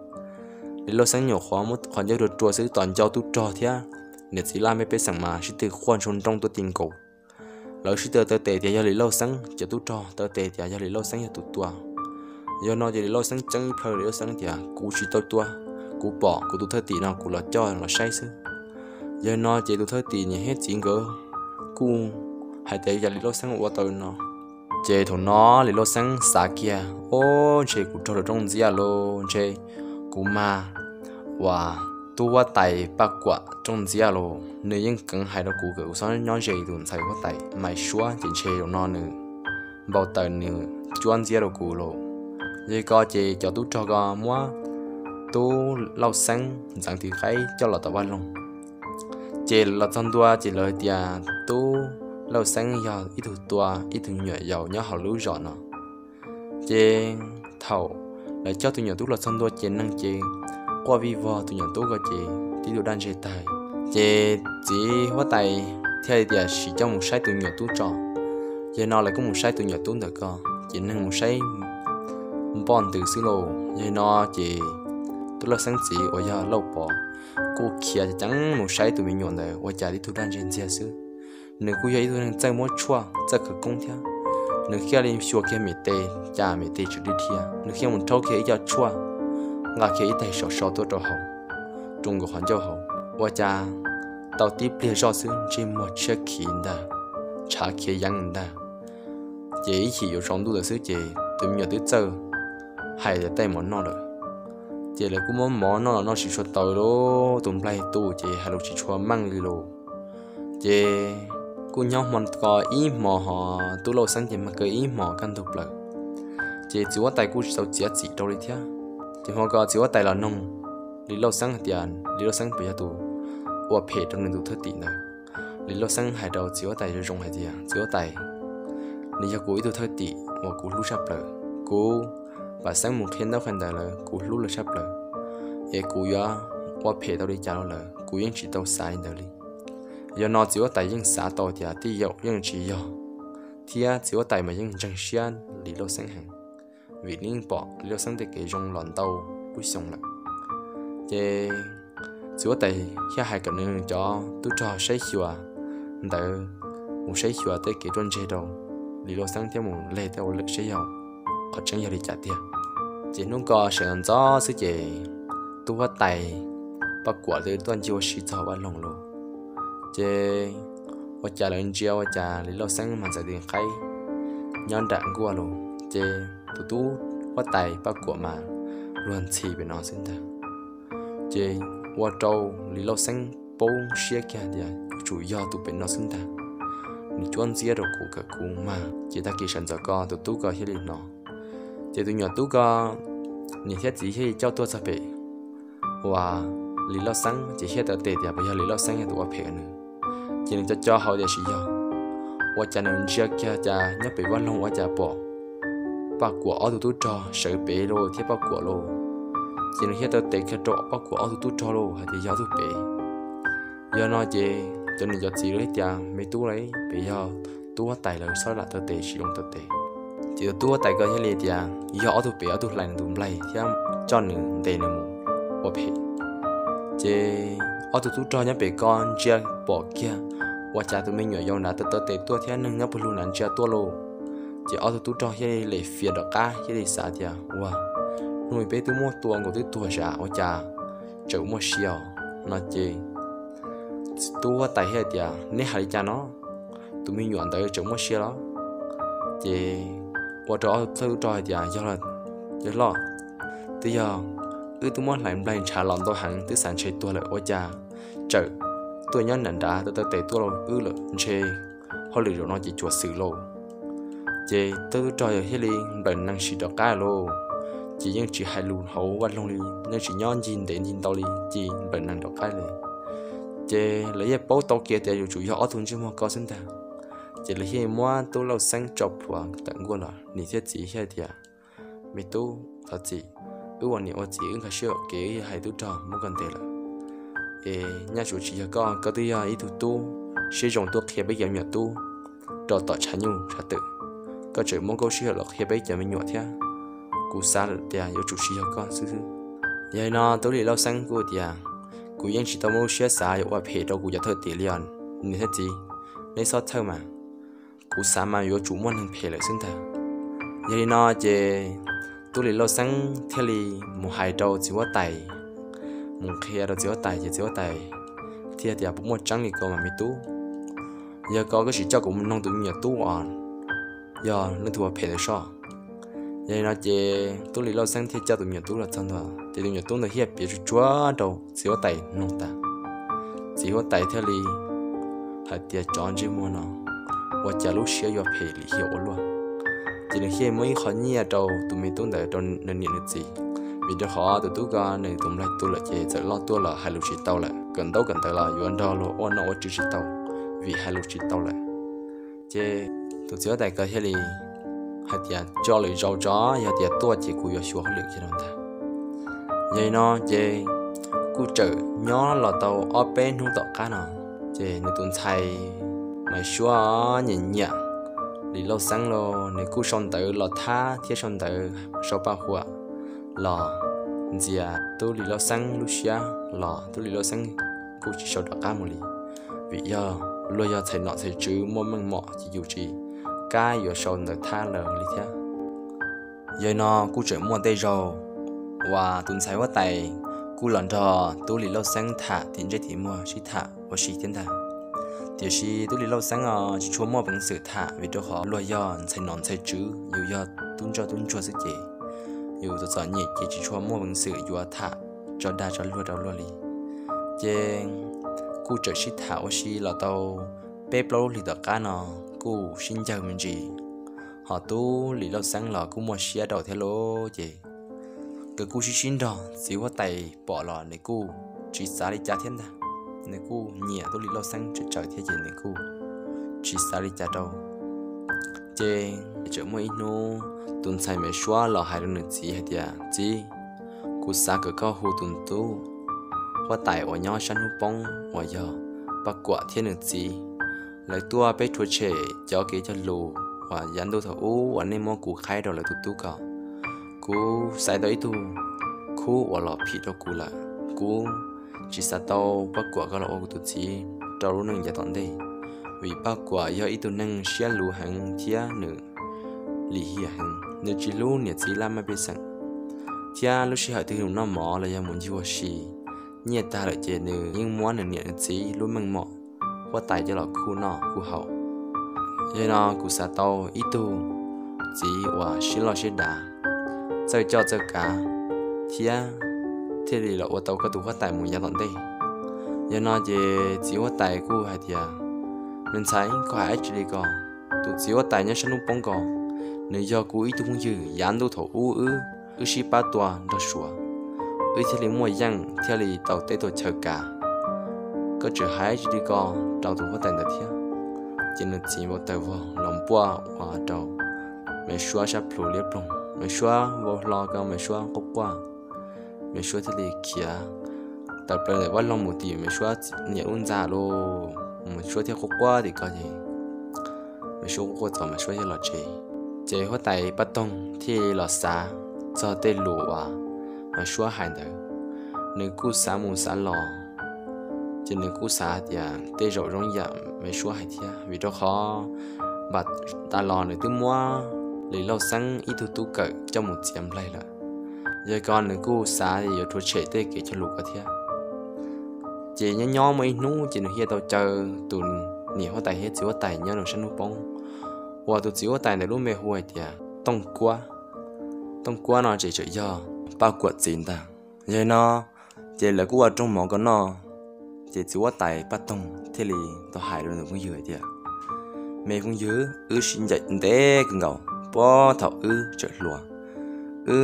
Lis Lauj Xeeb nyuam qhuav muab qhov ncauj rua rua xwb tos ncauj tub rog thiab niam txiv laj mej pej xeem mas sib tw quaj ntshoo nrooj tuaj ti nkaus. Lawv sib tw taw tes tias yog Lis Lauj Xeeb, cov tub rog taw tes tias yog Lis Lauj Xeeb yog tus tua. Yog no ces Lis Lauj Xeeb ceeb plhaw Lis Lauj Xeeb tias kuv tsis tau tua, kuv pom kuv tus thwj tim no kuv los coj los saib xwb. Yog no ces tus thwj tim niam thiab txiv nkawd kuj hais tias yog Lis Lauj Xeeb ua tau no. Ces thaum no Lis Lauj Xeeb xav kiag, o, ntshe kuv raug luag rooj ntxiab lauj, ntshe kuv mag uas tub huab tais Paj Kuam rooj ntxiab lauj. Nws yeej keev hais rau kuv kom kuv txhob nyob ze tus ntxhais huab tais Maiv Suab ces ntshe zaum no nws npau taws nws cuab ntxiab rau kuv lauj. Yog li ko ces cov tub rog ko muab tub Lauj Xeeb ntxeev tis qaib coj los tom vaj loog. Ces los txog ntua ces lawv tias tub Lauj Xeeb yog ib tug tua ib tug nyuam yaus nyob hauv lub zos no. Ces thaum lawv coj tus nyuam tub los txog ntua ces neeg ces quaj vij vog, tus nyuam tub ko ces tib tug daj ntseg tag. Ces txiv huab tais thiaj li tias sim coj mus saib tus nyuam tub tso. Yog no lawv kuj mus saib tus nyuam tub ntawm ko, ces neeg mus saib npoj ntws xwb lauj. Yog no ces tub Lauj Xeeb txiv uas yog Lauj Pov kuj khiav ceev mus saib tus me nyuam ntawd ua cas tib tug daj ntseg ntxiag xwb. Nws kuj yog ib tug neeg txawj muab tshuaj txawj khawv koob thiab, nws thiaj li xyuas kiag mem tes, cas mem tes tseem dhia dhia, nws thiaj mus rhaub kiag ib co tshuaj, nqa kiag ib taig sov so tuaj rau hauv, rau nkaus qhov ncauj hauv. Ua cas tau tib pliag zoj xwb ntsej muag tshiab khiv ntag, tshav khiav yeeb ntag. Ces ib chim yuav tsaus ntuj ntawd xwb ces tus me nyuam twb txawj hais tias taij mov noj lawm. Ces lawv kuj muab mov noj los noj tsis tshua tau li, tus nplaig tu ces hais lus tsis tshua meej li lauj. Ces kuj nyob hmo ko ib hmo ho tub Lauj Xeeb ces mag kaw ib hmo kaj ntug plaws, ces txiv huab tais kuj tsis tau txiav txim rau li thiab. Ces hmo ko txiv huab tais los noog Lis Lauj Xeeb hais tias Lis Lauj Xeeb puas yog tus ua phem rau nws tus thwj tim ntawd. Lis Lauj Xeeb hais rau txiv huab tais zoo zoo hais tias, txiv huab tais, nws yog kuv ib tug thwj tim uas kuv hlub tshaj plaws. Kuv, Pam Xeeb mus qhia ntaub qhia ntawv lawm, kuv hlub lawv tshaj plaws, es kuv yuav ua phem tau li cas rau lawv kuv yeej tsis tau xav li ntawd li. Yog no txiv huab tais yeej xav tau tias tej zaum yeej tsis yog, thiab txiv huab tais mas yeej ntseeg siab Lis Lauj Xeeb heev, vim nws yeej pom Lis Lauj Xeeb tej kev zoo los ntau lub xyoo lawm. Ces txiv huab tais thiaj hais kom nws cov tub rog saib xyuas ntawd, mus saib xyuas tej kev ruaj ntseg rau Lis Lauj Xeeb thiab mus leg tej ua lwm saib yog qhov tseeb yog li cas tiag. Ces hnub ko sawv ntxov xwb ces tub huab tais Paj Kuam twb tuaj ncig ua si txog vaj loog lauj. Ces ua cas lawv ntsia ua cas Lis Lauj Xeeb mas txawm ti qaib nyob nram nkuaj lauj. Ces tus tub huab tais Paj Kuam mas luag ntxhi pem no xwb ntag. Ces ua rau Lis Lauj Xeeb poob siab kiag tias yuav tsum yog tus pem no xwb ntag, nws cuab ntxiab rau kuv kom kuv mag. Ces tag kis sawv ntxov ko tus tub ko thiaj li hnov. Ces tus nyuam tub ko niam thiab txiv thiaj li coj tuaj txog pem uas Lis Lauj Xeeb ces thiaj taw tes tias puas yog Lis Lauj Xeeb yog tus ua phem nws. Ces nws co co hauv tias tsis yog. Ua cas nws ntsia kiag cas nyob pem vaj loog ua cas pom Paj Kuam ob tug tub rog sawv pem lauj thiab Paj Kuam lauj. Ces nws thiaj taw tes kiag rau Paj Kuam ob tug tub rog lauj hais tias yog ob tug pem. Yog no ces cov niam cov txiv lawv tias me tub lauj, pem yog tub huab tais lawv txhob lam taw tes tsis zoo taw tes. Ces tus tub huab tais ko thiaj li tias yog ob tug pem ob tug hlais nws tus nplaig thiab coj nws ntes nws mus ua phem. Ces ob tug tub rog nyob pem ko ntsia pom kiag ua cas tus me nyuam yaus nrad taw taw tes tuaj thiab neeg nyob puag lug nrad ntsia tuaj lauj. Ces ob tug tub rog thiaj li lem fias rov qab thiaj li xav tias ua, hnub peb twb muab tua nkaus twb tuag sav ua cas tseem muaj sia os. No ces tub huab tais thiaj tias neb hais li cas no, tus me nyuam ntawd tseem muaj sia los? Ces ua rau ob tug tub rog hais tias yog, yog loj, twb yog wb twb muab hlais nplaig ntshav los ntau heev twb xav ntshe tuag lawm ua cas tseem tuaj nyob nram nrad taw taw tes tuaj wb lawm ntshe hauj lwm zaum no ces cuam xwm lauj. Ces tub tub rog yog thiaj li nplawm nees sim rov qab lauj. Ces yeej tsis hais lus hauv vaj loog li, yeej tsis nyob ncig ntev ncig ntau li ces nplawm nees rov qab li. Ces lawv yeej paub tau kiag tias yuav tsum yog ob tug ntsej muag ko xwb ntag. Ces lawv thiaj muab tub Lauj Xeeb tso plhuav tawm nkuaj los, niam thiab txiv thiaj tias me tub thov txim, wb ua niam ua txiv wb nkag siab ua ke, wb hais tub rog muab koj ntes lawm. Es nyaj tsuav tsis yog koj, koj twb yog ib tug tub siab zoo tuaj qhia peb cov me nyuam tub rau tom tshav nyuj tshav twm, koj tseem muab koj lub sij hawm los qhia peb cov me nyuam thiab. Kuv xav lawm tias yuav tsum tsis yog koj xwb xwb. Yog li no tub Lis Lauj Xeeb kuj tias kuv yeej tsis tau muaj lub siab xav yuav ua phem rau kuv cov thwj tim li os niam thiab txiv, neb txhob txhawj mas. Kuv xav mas yuav tsum muaj neeg phem lawm xwb ntag. Yog li no ces tub Lis Lauj Xeeb thiaj li mus hais rau txiv huab tais, mus qhia rau txiv huab tais ces txiv huab tais thiaj tias puas muaj tseeb li ko mas me tub? Yog ko koj sim coj kuv mus noog tus me nyuam tub uas yog leej twg ua phem ntawd soj. Yog li no ces tub Lis Lauj Xeeb thiaj coj tus me nyuam tub los txog ntua ces tus me nyuam tub ntawd thiaj piav tsuag tsuag rau txiv huab tais mloog tas. Txiv huab tais thiaj li hais tias tsov ntsej muag no, ua cas lub siab yuav phem lim hiam ua luaj. Ces nws thiaj muab ib qho nyiaj rau tus me tub ntawd rau nws niam nws txiv, vim rau qhov tus tub ko nws tus nplaig tu lawm ces txawm loj tuaj los hais lus tsis tau lawm, kawm ntaub kawm ntawv los yuav nrog luag ua noj ua tswv tsis tau, vim hais lus tsis tau lawm. Ces tus txiv huab tais ko thiaj li hais tias tso lwm zaus tso, yog tias tuaj ces kuv yuav xyuas hauj lwm kiag rau ntag. Yog li no ces kuj txawm nyob los tau ob peb hnub tom qab no, ces nws tus ntxhais Maiv Suab nyiam nyiam Lis Lauj Xeeb lauj, nws kuj sau ntawv los thab thiab sau ntawv sau paj huam los ntxias tub Lis Lauj Xeeb lub siab los tub Lis Lauj Xeeb kuj tsis sau rov qab mus li, vim yog luag yog txhais nom txhais tswv muaj meej mom ces yus tsis kam yuav sau ntawv thab lawv li thiab. Yog li no kuj tseem muaj tej zaug uas tus ntxhais huab tais kuj los nrog tub Lis Lauj Xeeb tham tim ntsej tim muag sib tham ua si thiab ntag. Tiam sis tub Lis Lauj Xeeb os tsis tshua muaj peev xwm tham vim rau qhov luag yog ntxhais nom ntxhais tswv, yus yog tub ntsoj tub ntsuag xwb ces yus txom txom nyem ces tsis tshua muaj peev xwm yuav tham tso dag tso luag rau luag li. Ces kuj txawm sib tham ua si los tau peb plaub lub hlis tom qab no kuj sib ncawg me ntsis. Ho tub Lis Lauj Xeeb los kuj muaj siab rau thiab lauj ces nkawd kuj sib sib nrog, txiv huab tais pom los nws kuj tsis xav li cas thiab ntag. Nws kuj nyiam tub Lis Lauj Xeeb tsawv tsawv thiab ces nws kuj tsis xav li cas rau. Ces txawm muaj ib hnub tus ntxhais Maiv Suab los hais rau nws txiv hais tias, Txiv, kuv xav kom koj hu tus tub huab tais uas nyob sab hnub poob uas yog Paj Kuam thiab nws txiv, lawv tuaj peb rhuav tshem cov kev cog lus uas yav ntuj thaum ub uas nej muab kuv qhaib rau lawv tus tub ko. Kuv xaiv tau ib tug khub uas los phim rau kuv lawm. Kuv tsis xav tau Paj Kuam ko los ua kuv tus txiv rau lub neej yav tom ntej, vim Paj Kuam yog ib tug neeg siab luv heev thiab nws lim hiam heev, nws tsis hlub niam txiv laj mej pej xeem, thiab lub sij hawm twg nws noj mov los yog mus ncig ua si, nyiaj tag lawm ces nws yeej muab nws niam nws txiv lub meej mom huab tais coj los khuj noj khuj haus. Yog li no kuv xav tau ib tug txiv uas siab loj siab dav, txawj coj txawj kav, thiab thiaj li los ua tau koj tus huab tais mus yav tom ntej. Yog no ces txiv huab tais kuj hais tias, Me ntxhais, koj hais dab tsi li ko? Tus txiv huab tais nyob sab hnub poob ko, nws yog kuv ib tug phooj ywg yav ntuj thaum ub wb, wb sib pab tua nrog Suav, wb thiaj li muaj yeej thiaj li tau teb tau chaw kav. Koj tseem hais dab tsi li ko rau tus huab tais ntawd thiab? Ces nws txiv vau taws vog los npuaj ua rau Maiv Suab sab plhu liab ploog. Maiv Suab vau hlo ko, Maiv Suab quaj quaj. Maiv Suab thiaj li khiav tawm plaws ntawm vaj loog mus tim Maiv Suab niam lub ntxa lauj. Maiv Suab thiaj quaj quaj tim ko ces Maiv Suab quaj quaj txog Maiv Suab thiaj los tsev. Ces huab tais Paj Toog thiaj los xav txog tej lus uas Maiv Suab hais ntawd, nws kuj xav mus xav los, ces nws kuj xav hais tias tej zaum zoo yam Maiv Suab hais thiab, vim rau qhov npam tas los nws twb muab Lis Lauj Xeeb ib tug tub kawm coj mus txiav nplaig lawm. Yog ko nws kuj xav yuav rhuav tshem tej kev cog lus ko thiab. Ces nyob nyob muaj ib hnub ces nws thiaj tau caw tus niam huab tais thiab txiv huab tais nyob rau sab hnub poob, uas tus txiv huab tais ntawd lub npe hu hais tias Tooj Kuab. Tooj Kuab no ces tseem yog Paj Kuam txiv ntag. Yog li no ces lawv kuj ua rooj mov ko noj, ces txiv huab tais Paj Toog thiaj li tau hais rau nws phooj ywg hais tias, Me phooj ywg, wb sib ncaim ntev kawg nkaus puag thaum wb tseem hluas. Wb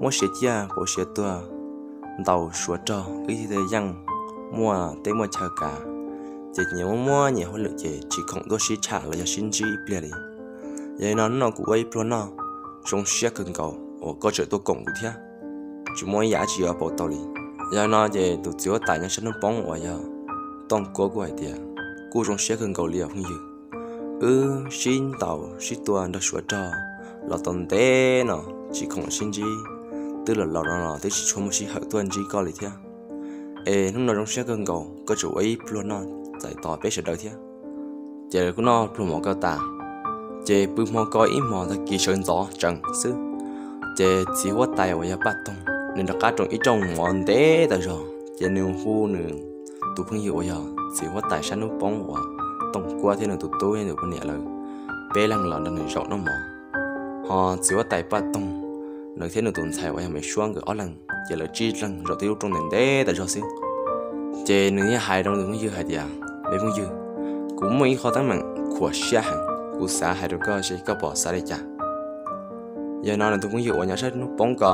muab siav ciaj pauv siav tuag ntaus Suav rog, wb thiaj yeej muaj teb muaj chaw kav. Ces nyias muaj muaj nyias hauj lwm ces tsis khoom tuaj sib tsham los yog sib ntsib ib pliag li. Yog li no hnub no kuv ua ib pluag noj, zoo siab kawg nkaus uas koj tseem tuaj koom kuv thiab, tsis muaj ib yam dab tsi yuav pauv tau li. Yog li no ces tus txiv huab tais nyob sab hnub poob uas yog Tooj Kuab kuj hais tias, Kuj zoo siab kawg nkaus li os phooj ywg. Wb sib ntaus sib tua nrog Suav rog los tau ntev no, tsis khoom sib ntsib, twb los laus no los twb tsis tshua muaj sij hawm tuaj ntsib koj li thiab. Es hnub no zoo siab kawg nkaus koj tseem ua ib pluag noj txais tos peb sawv daws thiab. Ces lawv kuj noj pluag mov ko tas, ces pw hmo ko ib hmos tag kis sawv ntxov tsees xwb, ces txiv huab tais uas yog Paj Toog nws rov qab roos ib rooj mov ntev tas zog, ces nws hu nws tus phooj ywg uas yog txiv huab tais sab hnub poob uas Tooj Kuab thiab nws tus tub thiab nws poj niam lawv peb leeg los nrog nws zaum noj mov. Ho txiv huab tais Paj Toog, nws thiab nws tus ntxhais uas yog Maiv Suab nkawd ob leeg ces lawv tsib leeg zaum tib lub rooj ntev ntev tas zog xwb. Ces nws thiaj hais rau nws phooj ywg hais tias, Me phooj ywg, kuv muaj ib qho teeb meem khuam siab heev, kuv xav hais rau koj seb koj puas xav li cas. Yog no nws tus phooj ywg uas nyob sab hnub poob ko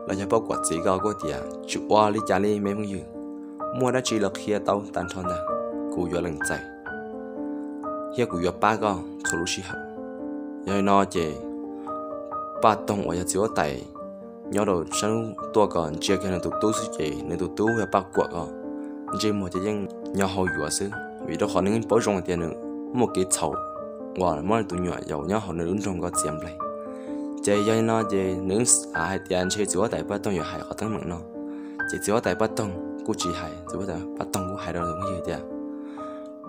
los yog Paj Kuam txiv ko kuj tias, Tsis ua li cas li me phooj ywg, muaj dab tsi los qhia tau tag nrho ntag, kuv yuav lees txais thiab kuv yuav pab koj txhua lub sij hawm. Yog li no ces Paj Toog uas yog txiv huab tais nyob rau sab hnub tuaj ko ntsia kiag nws tus tub xwb ces nws tus tub yog Paj Kuam ko ntsej muag ces yeej nyo hau yuav xwb, vim rau qhov nws yeej paub zoo hais tias nws muaj kev txhaum uas muab tus nyuam yaus nyob hauv nws lub nroog ko txiav nplaig. Ces yog li no ces nws xav hais tias ntshe txiv huab tais Paj Toog yuav hais qhov teeb meem no, ces txiv huab tais Paj Toog kuj tsis hais. Txiv huab tais Paj Toog kuj hais rau nws phooj ywg tias,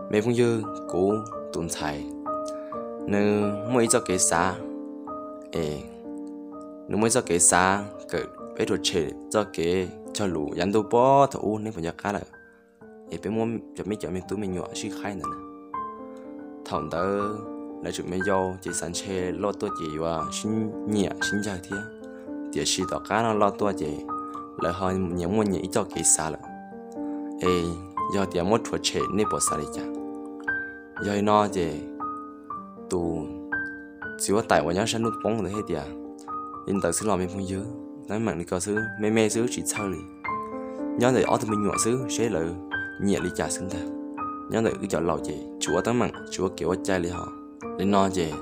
Me phooj ywg, kuv tus ntxhais nws muaj ib txoj kev xav, es nws muaj ib txoj kev xav kawm peb rhuav tshem txoj kev cog lus yav ntuj puag thaum ub neb puas nco qab lawm, es peb muab cov me cov me tub me nyuam sib qhaib ntawd na. Thaum ntawd lawv tseem me yau ces xav ntshe loj tuaj ces yuav sib nyiam sib ncawg thiab, tiam sis tom qab no loj tuaj ces lawv ho nyias muaj nyias ib co kev xav lawm. Es yog tias muab rhuav tshem nej puas xav li cas? Yog li no ces tus txiv huab tais uas nyob sab hnub poob ntawd thiaj tias, li ntawd xwb los me phooj ywg, teeb meem li ko xwb me me xwb tsis txhawj li. Nyob ntawm ob tug me nyuam xwb seb lawv nyiam li cas xwb ntag. Nyob ntawm wb cov laus ces tsis ua teeb meem tsis ua kev ua cai li hos. Li no ces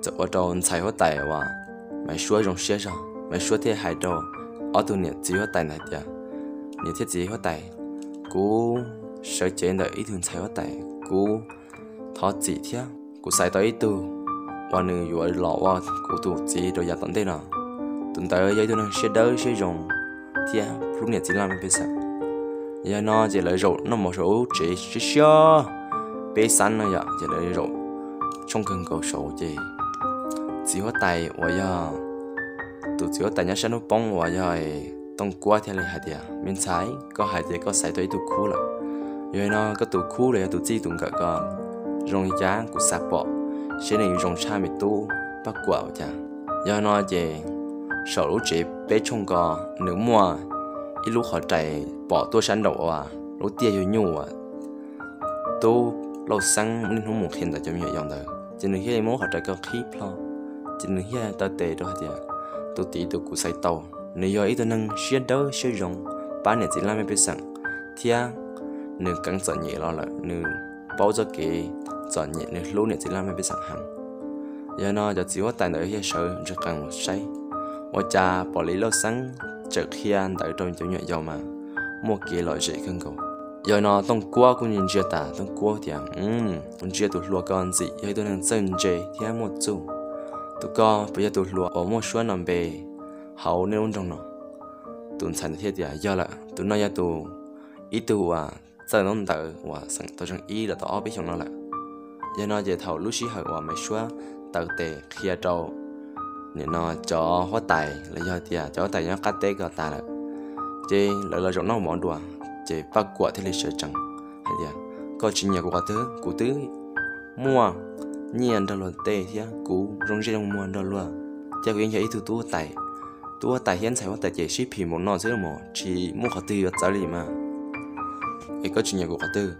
txawm ua rau ntxhais huab tais uas Maiv Suab zoo siab zog, Maiv Suab thiaj hais rau ob tug niam txiv huab tais ntawd tias, niam thiab txiv huab tais, kuv sawv cev ntawm ib tug ntxhais huab tais, kuv thov txim thiab kuv xaiv tau ib tug uas nws yuav los ua kuv tus txiv rau yav tom ntej no. Tus ntawd yog ib tug neeg siab dawb siab zoo thiab hlub niam txiv laj mej pej xeem. Yog no ces lawv zaum noj mov saum lub tsev siab siab, peb xab no yom, ces lawv zaum tshooj kawg nkaus saud ces txiv huab tais uas yog tus txiv huab tais nyob sab hnub poob uas yog Tooj Kuab thiaj li hais tias, me ntxhais, koj hais tias koj xaiv tau ib tug khub lawm. Yog li no koj tus khub los yog tus txij tus nkawm ko zoo li cas kuv xav pom, seb nws zoo tshaj me tub Paj Kuam ua cas. Yog no ces saum lub tsev peb tshooj ko nws muaj ib lub qhov rais pom tuaj sab nraum uas lub tiaj yuag nyuj uas tub Lauj Xeeb niaj hnub mus qhia ntawm cov me nyuam yaus ntawd, ces nws thiaj li muab qhov rais ko qhib plho, ces nws thiaj taw tes rau hais tias, tus txiv tus kuv xaiv tau, nws yog ib tug neeg siab dawb siab zoo, pab niam txiv laj mej pej xeem, thiab nws keev txom nyem los lawm nws paub txoj kev txom nyem, nws hlub niam txiv laj mej pej xeem heev. Yog no cov txiv huab tais ntawd thiaj sawv ntsees qees mus saib, ua cas pom Lis Lauj Xeeb tseem qhia ntawv rau cov me nyuam yaus mas muaj kev lom zem kawg nkaus. Yog no Tooj Kuab kuj ntsia tas, Tooj Kuab tias, kuv ntsia tus hluas ko ntxim yog ib tug neeg txawj ntse thiab muaj txuj, tus ko puas yog tus hluas uas muaj suab no npe hauv nej lub nroog no? Tus ntxhais ntawd thiaj tias, yog lawm, tus no yog tus, ib tug uas txawj ntawv uas xeem tau zeej ib los tau ob peb xyoos no lawm. Yog no ces thaum lub sij hawm uas Maiv Suab taw tes qhia rau nim no cov huab tais los yog tias cov huab tais nyob qab teb ko tas lawm, ces lawv los zaum noj mov dua, ces Paj Kuam thiaj li sawv tsees hais tias, koj tsis nyiam kuv qhov twg? Kuv twb muaj nyiaj nrog luag tej thiab kuv zoo ntsej zoo muag nrog luag, thiab kuv yeej yog ib tug tub huab tais. Tub huab tais thiab ntxhais huab tais ces sib phim npaum no xwb los mas tsis muaj qhov twg yuav txawv li mas. Es koj tsis nyiam kuv qhov twg?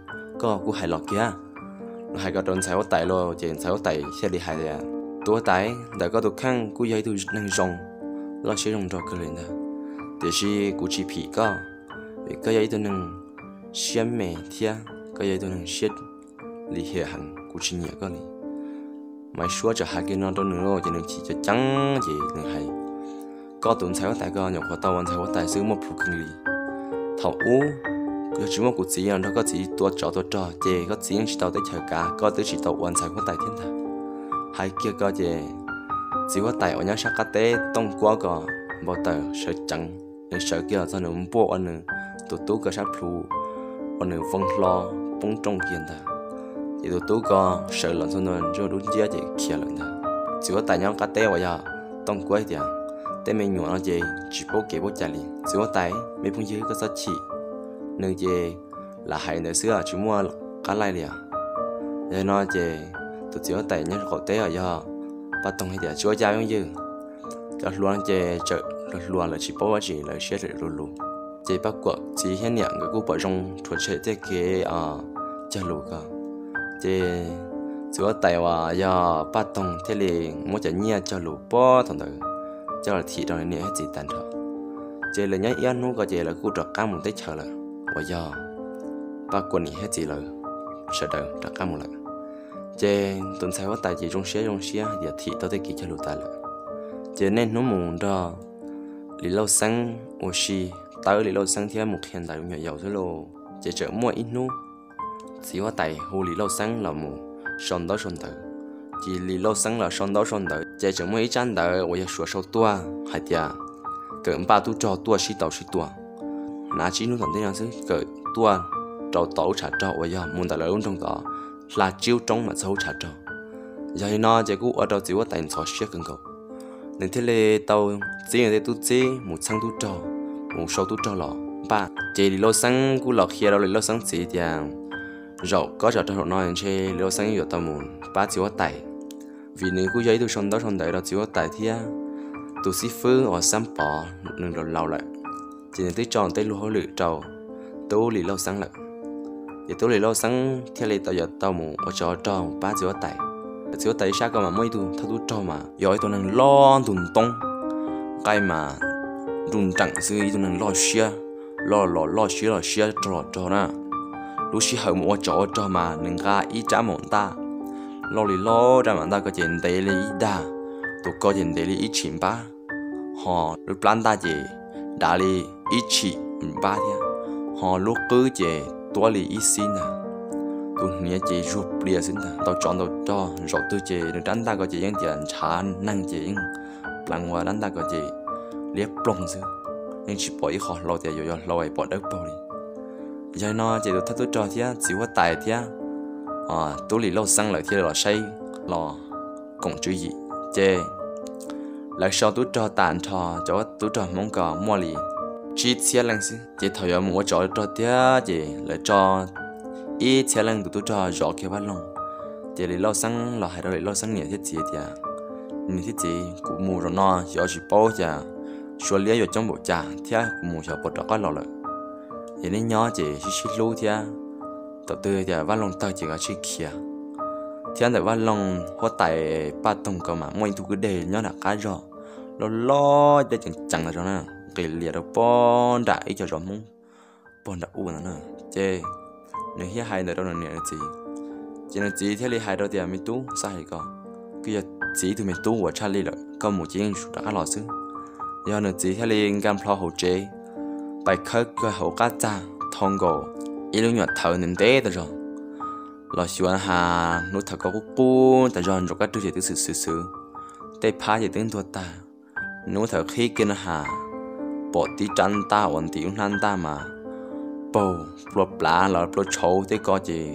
Koj kuj hais los kiag. Los hais ko rau ntxhais huab tais los ces ntxhais huab tais thiaj li hais tias, tus huab tais, ntawm koj tus kheej kuj yog ib tug neeg zoo, loj siab zoo nrog kawg li ntag, tiam sis kuv tsis phim koj, vim koj yog ib tug neeg siab me thiab koj yog ib tug neeg siab lim hiam heev, kuv tsis nyiam koj li. Maiv Suab txawm hais kiag no rau nws lawm ces nws chim ceev ceev ces nws hais, koj tus ntxhais huab tais ko nyuam qhuav tau ua ntxhais huab tais xwb muaj plhus kheej li. Thaum ub yog tsis muaj kuv txiv los nrog koj txiv tua tsov tua rog ces koj txiv yeej tsis tau teb chaws kav, koj twb tsis tau ua ntxhais huab tais thiab ntag. Hais kiag ko ces txiv huab tais uas nyob sab qab teb Tooj Kuab ko npau taws sawv ceev, nws sawv kiag los txog nws npuaj ua nws tus tub ko sab plhu uas nws voo hlo poob rooj kiag ntag. Ces tus tub ko sawv los txog ntua ntsuag dub nciab ces khiav lawm ntag. Txiv huab tais nyob qab teb uas yog Tooj Kuab tias, tej me nyuam no ces tsis paub kev paub cai li. Txiv huab tais, me phooj ywg koj txhob chim, nws ces lam hais ntawd xwb tsis muaj qab laij li os. Yog no ces tus txiv huab tais nyob qaum teb uas yog Paj Toog hais tias, tsis ua cas phooj ywg, cov hluas no ces txawm hluas hluas lawv tsis paub dab tsi lawv siab txawm luv luv. Ces Paj Kuam txiv thiab niam nkawd kuj pom zoo rhuav tshem tej kev cog lus ko. Ces txiv huab tais uas yog Paj Toog thiaj li muab cov nyiaj cog lus puag thaum ntawd coj los thim rau niam thiab txiv tag nrho. Ces lawv nyob ib ob hnub ko ces lawv kuj rov qab mus teb chaws lawm, uas yog Paj Kuam niam thiab txiv lawv sawv daws rov qab mus lawm. Ces tus ntxhais huab tais ces zoo siab zoo siab hais tias thim tau tej kev cog lus tas lawm. Ces niaj hnub mus nrog Lis Lauj Xeeb ua si, tawb Lis Lauj Xeeb thiab mus qhia ntawv me nyuam yaus xwb lauj. Ces txawm muaj ib hnub txiv huab tais hu Lis Lauj Xeeb los mus sau ntaub sau ntawv. Ces Lis Lauj Xeeb los sau ntaub sau ntawv ces txawm muaj ib tsab ntawv uas yog suav sau tuaj hais tias, kawm npaj tub rog tuaj sib tau sib tua. Hnav tsib hnub tom ntej no xwb kawm tuaj rau tom lub tshav rog uas yog mus ntawm lawv lub nroog tod hla tsib lub roob mam txog lub tshav rog. Yog li no ces kuj ua rau txiv huab tais ntxhov siab kawg nkaus. Nws thiaj li tau txib nws tej tub txib mus txheeb tub rog, mus sau tub rog los npaj. Ces Lis Lauj Xeeb kuj los qhia rau Lis Lauj Xeeb txiv tias, zaum kob tsov rog zaum no ntshe Lis Lauj Xeeb yuav tau mus pab txiv huab tais, vim nws kuj yog ib tug sau ntaub sau ntawv rau txiv huab tais thiab tus xib fwb uas Xab Pov nws laus laus lawm, ces nws twb tso tej lub hauj lwm rau tub Lis Lauj Xeeb lawm. Ces tub Lis Lauj Xeeb thiaj li tau yuav tau mus ua tsov rog pab txiv huab tais. Txiv huab tais ib sab ko mas muaj ib tug thawj tub rog mas yog ib tug neeg loj ntug ntoob, nqaij mas nruj nreem xwb, ib tug neeg loj siab, loj los loj siab los siab rog los rog na. Lub sij hawm mus ua tsov ua rog mas nws nqa ib rab maum ntaj loj li loj, rab maum ntaj ko ces ntev li ib dag, tus ko ces ntev li ib tshim npab, ho lub plab ntaj ces dav li ib tshim npab thiab, ho lub qwb ces tuab li ib xib ntag. Tus hniav ces zuag plias xwb ntag, ntaus tsov ntaus rog zaum twg ces nws rab ntaj ko ces yeej tias ntshav neeg ces yeej pleev ua rab ntaj ko ces liab ploog xwb, yeej tsis pom ib qho hlau tias yuav yog hlau es pom dawb paug li. Yog li no ces tus thawj tub rog thiab txiv huab tais thiab tub Lis Lauj Xeeb lawv thiaj li los saib los koom tswv yim, ces lawv sau tub rog tas nrho, cov tub rog Hmoob ko muaj li tsib txhiab leej xwb. Ces thaum yuav mus ua tsov rog tiag ces lawv tso ib txhiab leej tus tub rog zov kiag Vaj Loog. Ces Lis Lauj Xeeb los hais rau Lis Lauj Xeeb niam thiab txiv tias, niam thiab txiv, kuv mus zaum no xyov tsis paub cas Suav liab yuav coob npaum cas thiab kuv mus xyov puas rov qab los lawm. Es nej nyob ces sib sib hlub thiab, thaum twg tias Vaj Loog tawg ces kav tsij khiav. Thiab ntawm Vaj Loog huab tais Paj Toog ko mas muaj ib tug kwj deg nyob nram qab zog, loj loj dej ceev ceev ntawd zog na, nqis lias rau pob nram ib co zos Hmoob pog nram ub ntawd na. Ces nws thiaj hais ntawd rau nws niam nws txiv. Ces nws txiv thiaj li hais rau tias, me tub, xav hais ko, koj yog txiv ib tug me tub uas tshaj li lawm, koj mus ces yeej tsum rov qab los xwb. Yog nws txiv thiaj li nkag plho hauv tsev, pais khawb kiag hauv qab txag thau nkaus ib lub nyuam thawv ntev ntev tas zog los xyuas, ha, hnub thaum ko qub qub tas zog ntsaum kab rwg ces twb xwm xwm xwm, tej phab ces twb ntuag tag. Hnub thaum qhib kiag no ha, pom tib rab ntaj uas ntim lub hnab ntaj mas paug plua plav los plua tshauv tej ko ces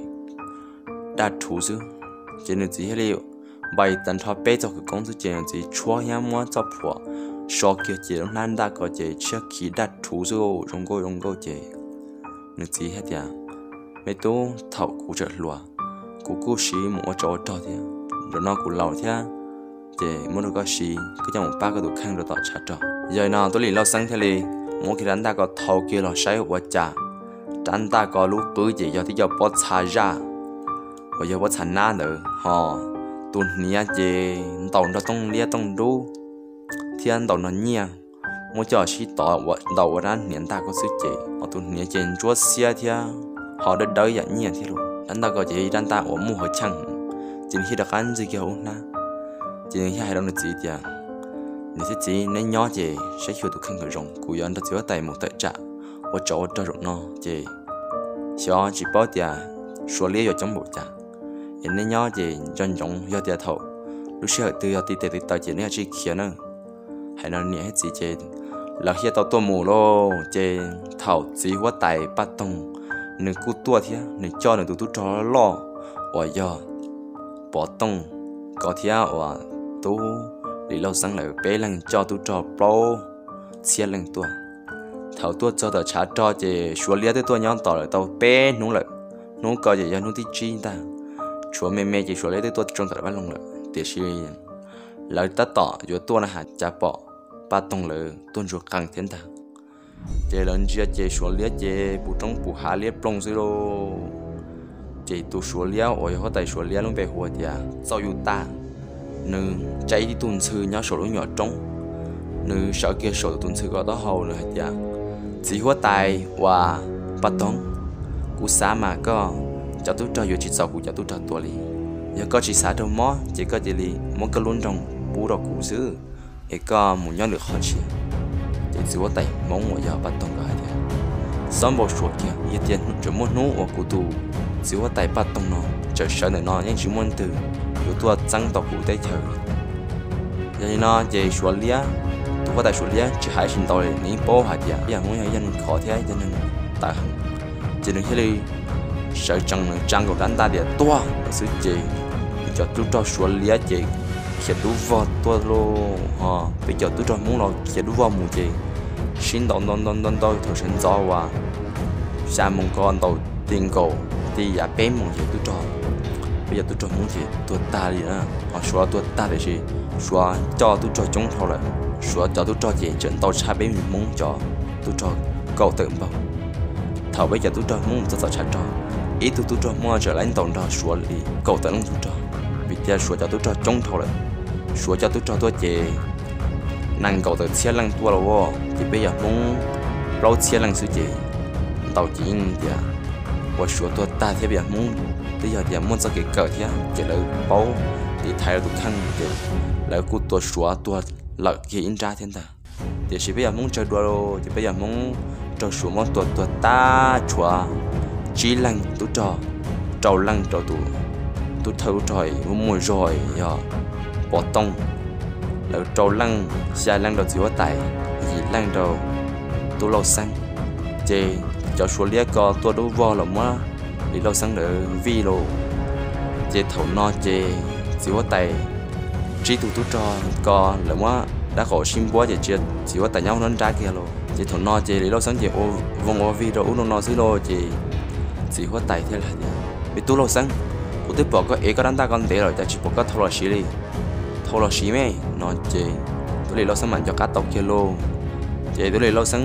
daj rhuv xwb. Ces nws txiv thiaj li npais tag nrho peb txoj khawv koob xwb ces nws txiv tshuab thiab muab txoj phuam so kiag ces lub hnab ntaj ko ces tshiab khiv daj rhuv xwb, zoo nkauj zoo nkauj ces nws txiv hais tias, me tub, thaum kuv tseem hluas, kuv kuj siv mus ua tsov ua rog thiab, zaum no kuv laus thiab, ces muab rau koj siv, koj coj mus pab koj tus kheej rau tom tshav rog. Yog li no tub Lis Lauj Xeeb thiaj li muab kiag rab ntaj ko thau kiag los saib ua cas rab ntaj ko lub qwb ces yog tib co pob txha zaj uas yog pob txha nab ntawd, ho tus hniav ces ntaus nrog tooj liab tooj dub thiab ntaus nrog nyiaj, muab coj sib tov ua ntaus ua rab hniav ntaj ko xwb ces ho tus hniav ces ntsuab xiab thiab ho dawb dawb yam nyiaj thiab lauj. Rab ntaj ko ces yog ib rab ntaj uas muaj hawv cheej, ces nws thiaj rov qab ntxig kiag hauv lub hnab. Ces nws thiaj hais rau nws txiv tias, niam thiab txiv, neb nyob ces saib xyuas tus kheej kom zoo, kuv yuav nrog txiv huab tais mus tawm tsam ua tsov ua rog zaum no ces xyov tsis paub tias Suav liab yuav coob npaum cas. Es neb nyob ces nco ntsoov, yog tias thaum lub sij hawm twg yog tiv tes tiv taw ces neb ho tsij khiav na. Hais no niam thiab txiv ces lawv thiaj tau tuaj mus lauj. Ces thaum txiv huab tais Paj Toog nws kuj tuaj thiab, nws coj nws tus tub rog loj uas yog Pov Tooj ko thiab uas tub Lis Lauj Xeeb lawv peb leeg coj tub rog plaub txhiab leej tuaj. Thaum tuaj txog tom tshav rog ces Suav liab twb tuaj nyob tos lawv tau peb hnub lawm. Hnub ko ces yog hnub thib tsib ntag. Tshuav me me ces Suav liab twb tuaj tsoo tom Vaj Loog lawm, tiam sis lawv tab tom yuav tuaj na has cas pom Paj Toog lawv tuaj ntsuag qees thiab ntag. Ces lawv ntsia ces Suav liab ces puv roob puv hav liab ploog xwb lauj. Ces tus Suav liab uas yog huab tais Suav liab lub npe hu tias Txauj Yuj Taj, nws tsa ib tug ntxhw nyob saum lub nyuam roob. Nws sawv kiag saum tus ntxhw ko taub hau, nws hais tias, txiv huab tais uas Paj Toog, kuv xav mas koj cov tub rog yuav tsis txaus kuv cov tub rog tua li. Yog koj tsis xav raug mob ces koj cia li muab koj lub nroog pub rau kuv xwb, es koj mus nyob lwm qhov tshiab. Ces txiv huab tais Hmoob uas yog Paj Toog ko hais tias, xob npau suav kiag, yog tias tseem muaj hnub uas kuv tus txiv huab tais Paj Toog no tseem sawv ntawm no yeej tsis muaj leej twg yuav tuaj txeeb tau kuv teb chaws. Yog li no ces Suav liab, tus huab tais Suav liab tsis hais tsis ntau li, nws yeej paub hais tias yog Hmoob yog ib yog neeg khov thiab yog neeg tawv heev. Ces nws thiaj li sawv tsees, nws tsa nkaus rab ntaj tias tuag lawm xwb ces peb cov tub rog Suav liab ces khiav dub vog tuaj lauj, ho peb cov tub rog Hmoob los khiav dub vog mus ces sib ntaus ntaus ntaus ntaus ntaus thaum sawv ntxov uas xya moos ko ntaus ti nkaus ti yav peb moos ces tub rog, peb cov tub rog Hmoob ces tuag tag li na. Ho Suav tuag tag tiam sis Suav coj tub rog coob dhau lawm, Suav cov tub rog ces tseem ntau tshaj peb Hmoob cov tub rog kaum tawm npaug. Thaum peb cov tub rog Hmoob mus txog tom tshav rog, ib tug tub rog Hmoob tseem laib ntaus nrog Suav li kaum tawm leej tub rog, vim tias Suav cov tub rog coob dhau lawm. Suav coj tub rog tuaj ces nees nkaum tawm txhiab leej tuaj los as, ces peb yog Hmoob plaub txhiab leej xwb ces ntaus ces yeej tias uas Suav tuag tag thiab peb yog Hmoob twb yog tias muaj txoj kev kawm thiab ces lawv paub tiv thaiv lawv tus kheej ces lawv kuj tua Suav tuag lawm kiag ib nrab thiab ntag. Tiam sis peb yog Hmoob tsawg dua ces peb yog Hmoob raug Suav muab tua tuag tag tshuav tsib leeg tub rog, rau leej rau tus tub thawj tub rog uas muaj zog yog Pov Tooj, lawv rau leej, xya leej rau txiv huab tais, yim leej rau tub Lauj Xeeb. Ces cov Suav liab ko tuaj dub vog los muab Lis Lauj Xeeb lawv vij lauj. Ces thaum no ces txiv huab tais tsib tug tub rog ko lawv muab dab qaum sib npuab ces tsis, txiv huab tais nyob nruab nrab kiag lauj. Ces thaum no ces Lis Lauj Xeeb ces ua voo ua vig rau ub rau no xwb lauj. Ces txiv huab tais thiaj li hais tias, Me tub Lauj Xeeb, kuv twb pom koj ev koj rab ntaj ko ntev lawm cas tsis pom koj thau los siv li? Thau los siv me. No ces tub Lis Lauj Xeeb mam nco qab tau kiag lauj. Ces tub Lis Lauj Xeeb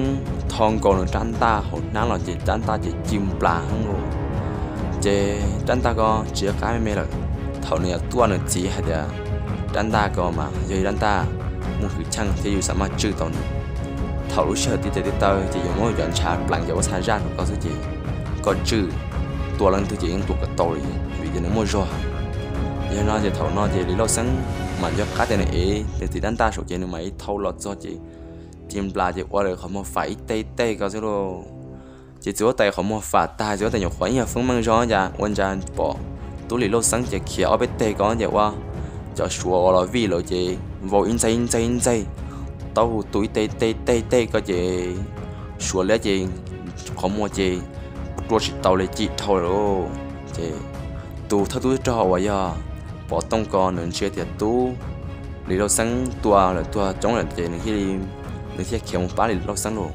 thau nkaus nws rab ntaj hauv hnab los ces rab ntaj ces ci nplas heev lauj. Ces rab ntaj ko tsis nco qab me me lawm. Thaum nws yuav tuaj nws txiv hais tias, Rab ntaj ko mas yog ib rab ntaj muaj hwj chim thiab yus xav mas tswj tau nws. Thaum lub sij hawm tib tes tib taw ces yus muab cov ntshav pleev cov pob txha zaj rau koj xwb ces koj tswj tua leej twg ces yeej tua kom tau li, vim tias nws muaj zog. Yog no ces thaum no ces Lis Lauj Xeeb mam nco qab tias nws ev nws txiv rab ntaj saum ces nws mam li thau los txog ces ci nplas ces ua lawv qhov muag fam ib teg teg ko xwb lauj. Ces txiv huab tais qhov muag fam tag, txiv huab tais nyuam qhuav ib nyuag feeb meej zog cas ua ntsa pom tub Lis Lauj Xeeb ces khiav ob peb teg ko ces ua cov Suav uas los vij lawv ces vau ib ntxaig ib ntxaig ib ntxaig, taub hau tu ib teg teg teg teg ko ces Suav liab ces qhov muag ces rua tsis tau li, ci dhau lawm. Ces tus thawj tub rog uas yog Pov Tooj ko nws ntsia tias tub Lis Lauj Xeeb tua lawm tuag coob lawm ces nws thiaj li, nws thiaj khiav mus pab Lis Lauj Xeeb lauj.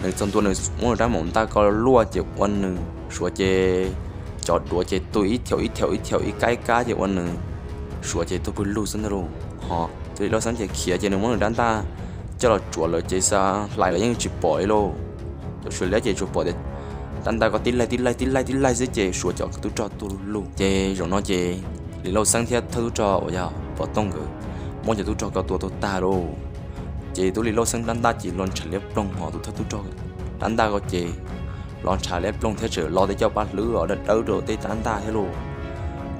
Nws txog ntua nws muab nws rab maum ntaj ko luaj ces ua nws Suav ces cov duav ces tu ib thiaum ib thiaum ib thiaum ib kab ib kab ces ua nws Suav ces tuag pw lug xwb ntag lauj. Ho tus Lis Lauj Xeeb ces khiav ces nws muab nws rab ntaj coj los tsuav lawv ces xav hlais los yeej tsis pom li lauj. Cov Suav liab ces tsuas pom tias rab ntaj ko tib laig tib laig tib laig tib laig xwb ces Suav cov tub rog tuag lug. Ces zaum no ces Lis Lauj Xeeb thiab thawj tub rog uas yog Pov Tooj nkawd muab cov tub rog ko tua tuag tag lauj. Ces tub Lis Lauj Xeeb rab ntaj ces los ntshav liab ploog, ho tus thawj tub rog rab ntaj ko ces los ntshav liab ploog thiab tseem lo tej caj paj hlwb los dawb dawb rau tej rab ntaj thiab lauj.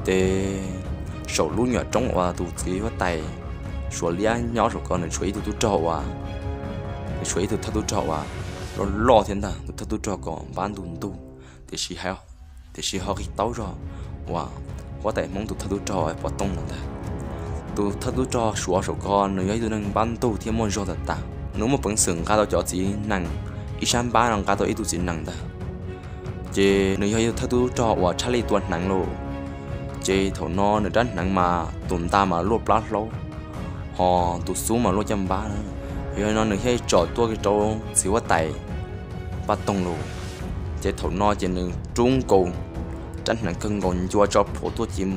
Ces saum lub nyuam roob uas tus txiv huab tais Suav liab nyob saum ko nws tshuav ib tug tub rog uas, nws tshuav ib tug thawj tub rog uas loj loj thiab ntag. Tus thawj tub rog ko npab ntug ntug, tiam sis hais, tiam sis ho qis taub zog uas huab tais Hmoob tus thawj tub rog Pov Tooj no ntag. Tus thawj tub rog Suav saum ko nws yog ib tug neeg npab ntug thiab muaj zog tas tas, nws muaj peev xwm nqa tau cov txiv nees, ib sab npab no nqa tau ib tug txiv nees ntag. Ces nws yog ib tug thawj tub rog uas tshaj lij tua hneev lauj. Ces thaum no nws rab hneev mas tus nta mas luaj plab hlaub, ho tus xub mas luaj caj npab. Yog no nws thiaj tsom tuaj rau txiv huab tais Paj Toog lauj. Ces thaum no ces nws rub nkaus rab hneev kawg nkaus ncua tso plhuav tuaj ces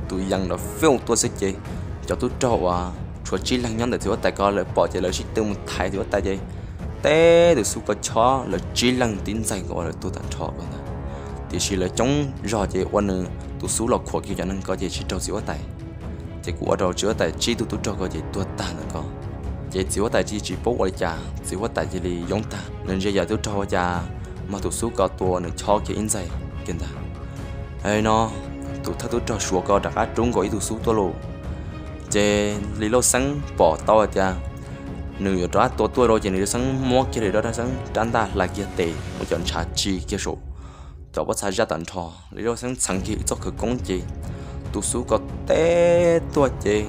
tus yees los fij tuaj xwb ces cov tub rog uas tshuav tsib leeg nyob ntawm txiv huab tais ko lawv pom ces lawv sib tw mus thaiv txiv huab tais ces teb tus xub ko chob lawv tsib leeg tib ntxaig nkaus ua lawv tuag tag nrho ko ntag. Tiam sis lawv coob zog ces ua nws tus xub los khuam kiag cov neeg ko ces tsis raug txiv huab tais. Ces kuj ua rau txiv huab tais tsib tug tub rog ko ces tuag tag ntawm ko. Ces txiv huab tais cia li tsis paub ua li cas, txiv huab tais cia li yoob tag, nws ntsia yam tub rog ua cas mas tus xub ko tua nws chob kiag ib ntxaig kiag ntag. Hais no tus thawj tub rog Suav ko rov qab rub nkaus ib tug xub tuaj lauj. Ces Lis Lauj Xeeb pom tau hais tias nws yuav rov qab tua tuaj rau ces Lis Lauj Xeeb muab kiag Lis Lauj Xeeb rab ntaj hlais kiag tes muab cov ntshav tsi kiag saum cov pob txha zaj tag nrho. Lis Lauj Xeeb txheev kiag ib txoj khawv koob ces tus xub ko teb tuaj ces,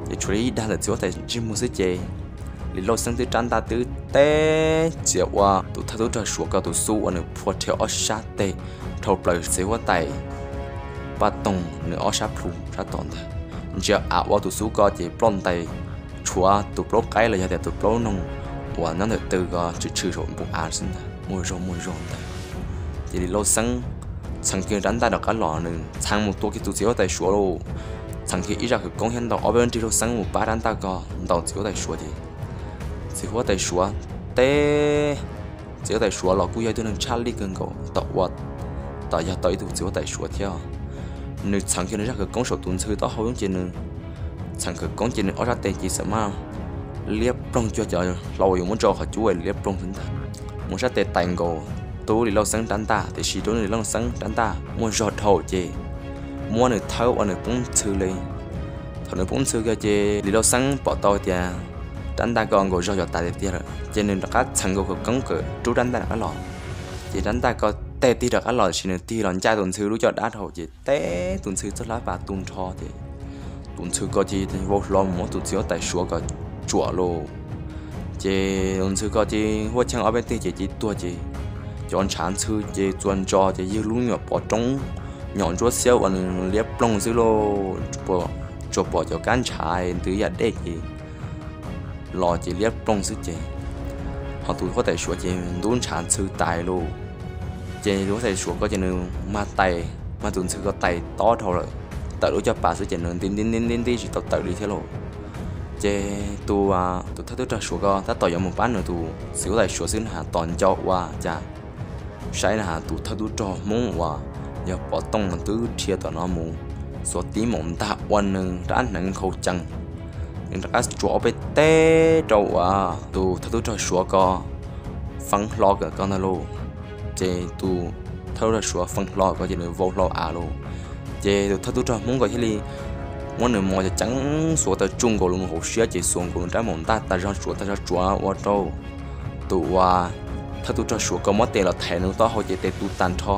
ces tshuav li ib dag ntawm txiv huab tais ntsej muag xwb ces Lis Lauj Xeeb twb rab ntaj twb teb txiav ua tus thawj tub rog Suav ko tus xub ua nws phua rhe ob sab teg dhau plaws txiv huab tais Paj Toog nws ob sab plhu sab tom ntag. Ntsia av ua tus xub ko ces ploj ntais tshuav tus plaub qaib los yog tias tus plaub noog uas nyob ntawm tw ko tshwm tshwm saum npoo av xwb ntag, muaj zog muaj zog ntag. Ces Lis Lauj Xeeb txheev kiag rab ntaj rov qab los, nws txheev mus tua kiag tus txiv huab tais Suav lauj. Txheev kiag ib zaj khawv koob thiab ntaus ob peb nrig Lauj Xeeb mus pab rab ntaj ko ntaus txiv huab tais Suav ces txiv huab tais Suav teb, txiv huab tais Suav los kuj yog ib tug neeg tshaj lij kawg nkaus, tau ua, tau yog tau ib tug txiv huab tais Suav thiab. Nws txheev kiag nws zaj khawv koob saum tus ntxhw taub hau ces nws txheev khawv koob ces nws ob sab tes ces xam maj liab ploog cuag cov hlau uas yuav muab tso qhov cub liab ploog xwb ntag. Mus sab tes tais nkaus tub Lis Lauj Xeeb rab ntaj, tiam sis tub Lis Lauj Xeeb rab ntaj muaj zog dhau ces muab nws thawb ua nws poob ntxhw li. Thaum nws poob ntxhw kiag ces Lis Lauj Xeeb pom tau tias rab ntaj ko nkaus zog cov tas tiag tiag lawm ces nws rov qab txheev nkaus khawv koob kawm rub rab ntaj rov qab los. Ces rab ntaj ko tig tig rov qab los, tiam sis nws tig los ncaj tus ntxhw lub caj dab dhau ces teb tus ntxhw txoj hlab pas tu nrho ces tus ntxhw ko ces vau hlo mus muab tus txiv huab tais Suav ko tsuam lauj. Ces tus ntxhw ko ces huaj cheej ob peb tig ces cia li tuag ces cov ntshav ntxhw ces txuas ntso ces ywg lub nyuam pov roob nyom ntsuab xiab uas nws liab ploog xwb lauj. Tsuas pom cov kab ntshav ntws yam dej ces los ces liab ploog xwb ces ho tus huab tais Suav ces ntub ntshav ntxhw tais lauj. Ces tus huab tais Suav ko ces nws mag tais, mag tus ntxhw ko tais tob dhau lawm, tawm lub caj pas xwb ces nws nti nti nti nti nti tsis tau tawm li thiab lauj. Ces tus, tus thawj tub rog Suav ko tab tom yuav mus pab nws tus txiv huab tais Suav xwb na has tos nco ua cas saib na has tus thawj tub rog Hmoob uas yog pov tooj no twb dhia tom no mus xuas tib maum ntaj ua nws rab hneev nkhaus cees, nws rov qab tsuas ob peb teg rau uas tus thawj tub rog Suav ko feeb hlo kawm ko ntag lauj. Ces tus thawj tub rog Suav feeb hlo ko ces nws vau hlo av lauj. Ces tus thawj tub rog Hmoob ko thiaj li muab nws mos ceev ceev xuas tawm tsuj nkaus nws hauv siab ces xuas nkaus nws rab maum ntaj tas zog tsuav tas zog tsuav ua rau tus uas thawj tub rog Suav ko muab tes los them nws taub hau ces tes tu tag nrho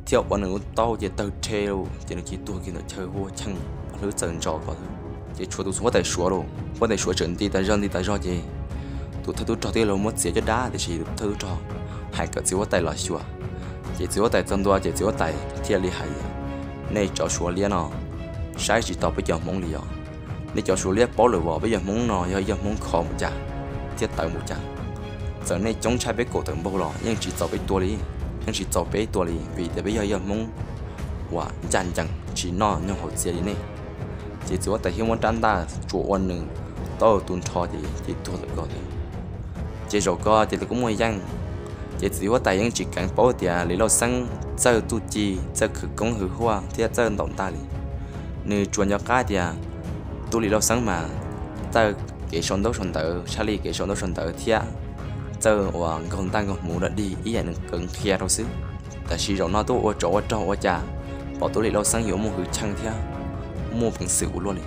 thiab ua nws lub taub hau ces tawg rhe lauj. Ces nws cia li tuag kiag ntawm chaw huaj cheej hlwb txaws ntso ko. Ces tshuav tus huab tais Suav lauj, huab tais Suav tseem nti tas zog nti tas zog ces tus thawj tub rog thiaj li muab txiav caj dab tiam sis tus thawj tub rog hais kom txiv huab tais los xyuas. Ces txiv huab tais txog ntua ces txiv huab tais thiaj li hais tias, nej cov Suav liab no saib tsis taus peb cov Hmoob li os. Nej cov Suav liab paub lawm as peb yog Hmoob no yog ib yog Hmoob kho mus cas thiab tawv mus cas. Txawm nej coob tshaj peb kaum tawm npaug los yeej tsis txaus peb tua li, yeej tsis txaus peb tua li vim tias peb yog ib yog Hmoob uas ncaj ncees tsis noj nyoog haus txias li nej. Ces txiv huab tais thiaj muab rab ntaj tsuas ua nws taub hau tu nrho ces cia li tuag lawm ko thiab. Ces zaum ko ces lawv kuj muaj yeej, ces txiv huab tais yeej tsis keev paub tias Lis Lauj Xeeb txawj txuj ci, txawj khawv koob hwv huaj thiab txawj ntaus ntaj li. Nws tsuas nco qab tias tub Lis Lauj Xeeb mas txawj kev sau ntaub sau ntawv, tshaj li kev sau ntaub sau ntawv thiab txawj uas nkaug ntaj nkaug hmuv dog dig ib yam nws kawv qhia rau xwb. Tab sis zaum no tuaj ua tsov ua rog ua cas pom tub Lis Lauj Xeeb yuav muaj hwv cheej thiab muaj peev xwm ua luaj li.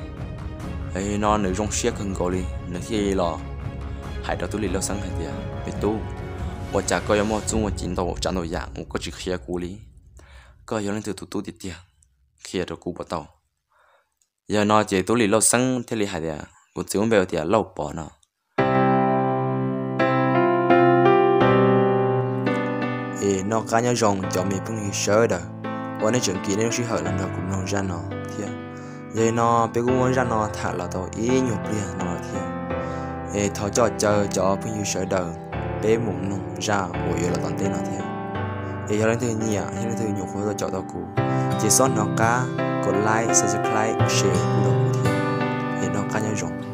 Yog li no nws zoo siab kawg nkaus li, nws thiaj li los hais rau tub Lis Lauj Xeeb hais tias, me tub, ua cas koj yuav muaj txuj muaj ci ntau tsav ntau yam uas koj tsis qhia kuv li? Koj yog leej twg tus tub tiag tiag, qhia rau kuv puas tau? Yog no ces tub Lis Lauj Xeeb thiaj li hais tias, kuv txiv lub npe hu tias Lauj Pov no. Es noj qab nyob zoo cov me phooj ywg sawv daws uas nej tseem kis nej lub sij hawm los nrog kuv mloog zaj no thiab. Yog li no peb kuj muab zaj no tham los tau ib nyuag pliag no lawm thiab. Es thov coj caw cov phooj ywg sawv daws peb mus mloog zaj uas yuav los tom ntej no thiab. Es yog leej twg nyiam, yog leej twg nyuam qhuav tau caum tau kuv, ces xob hnov qab kom like, subscribe, share kuv rau kuv thiab. Es noj qab nyob zoo.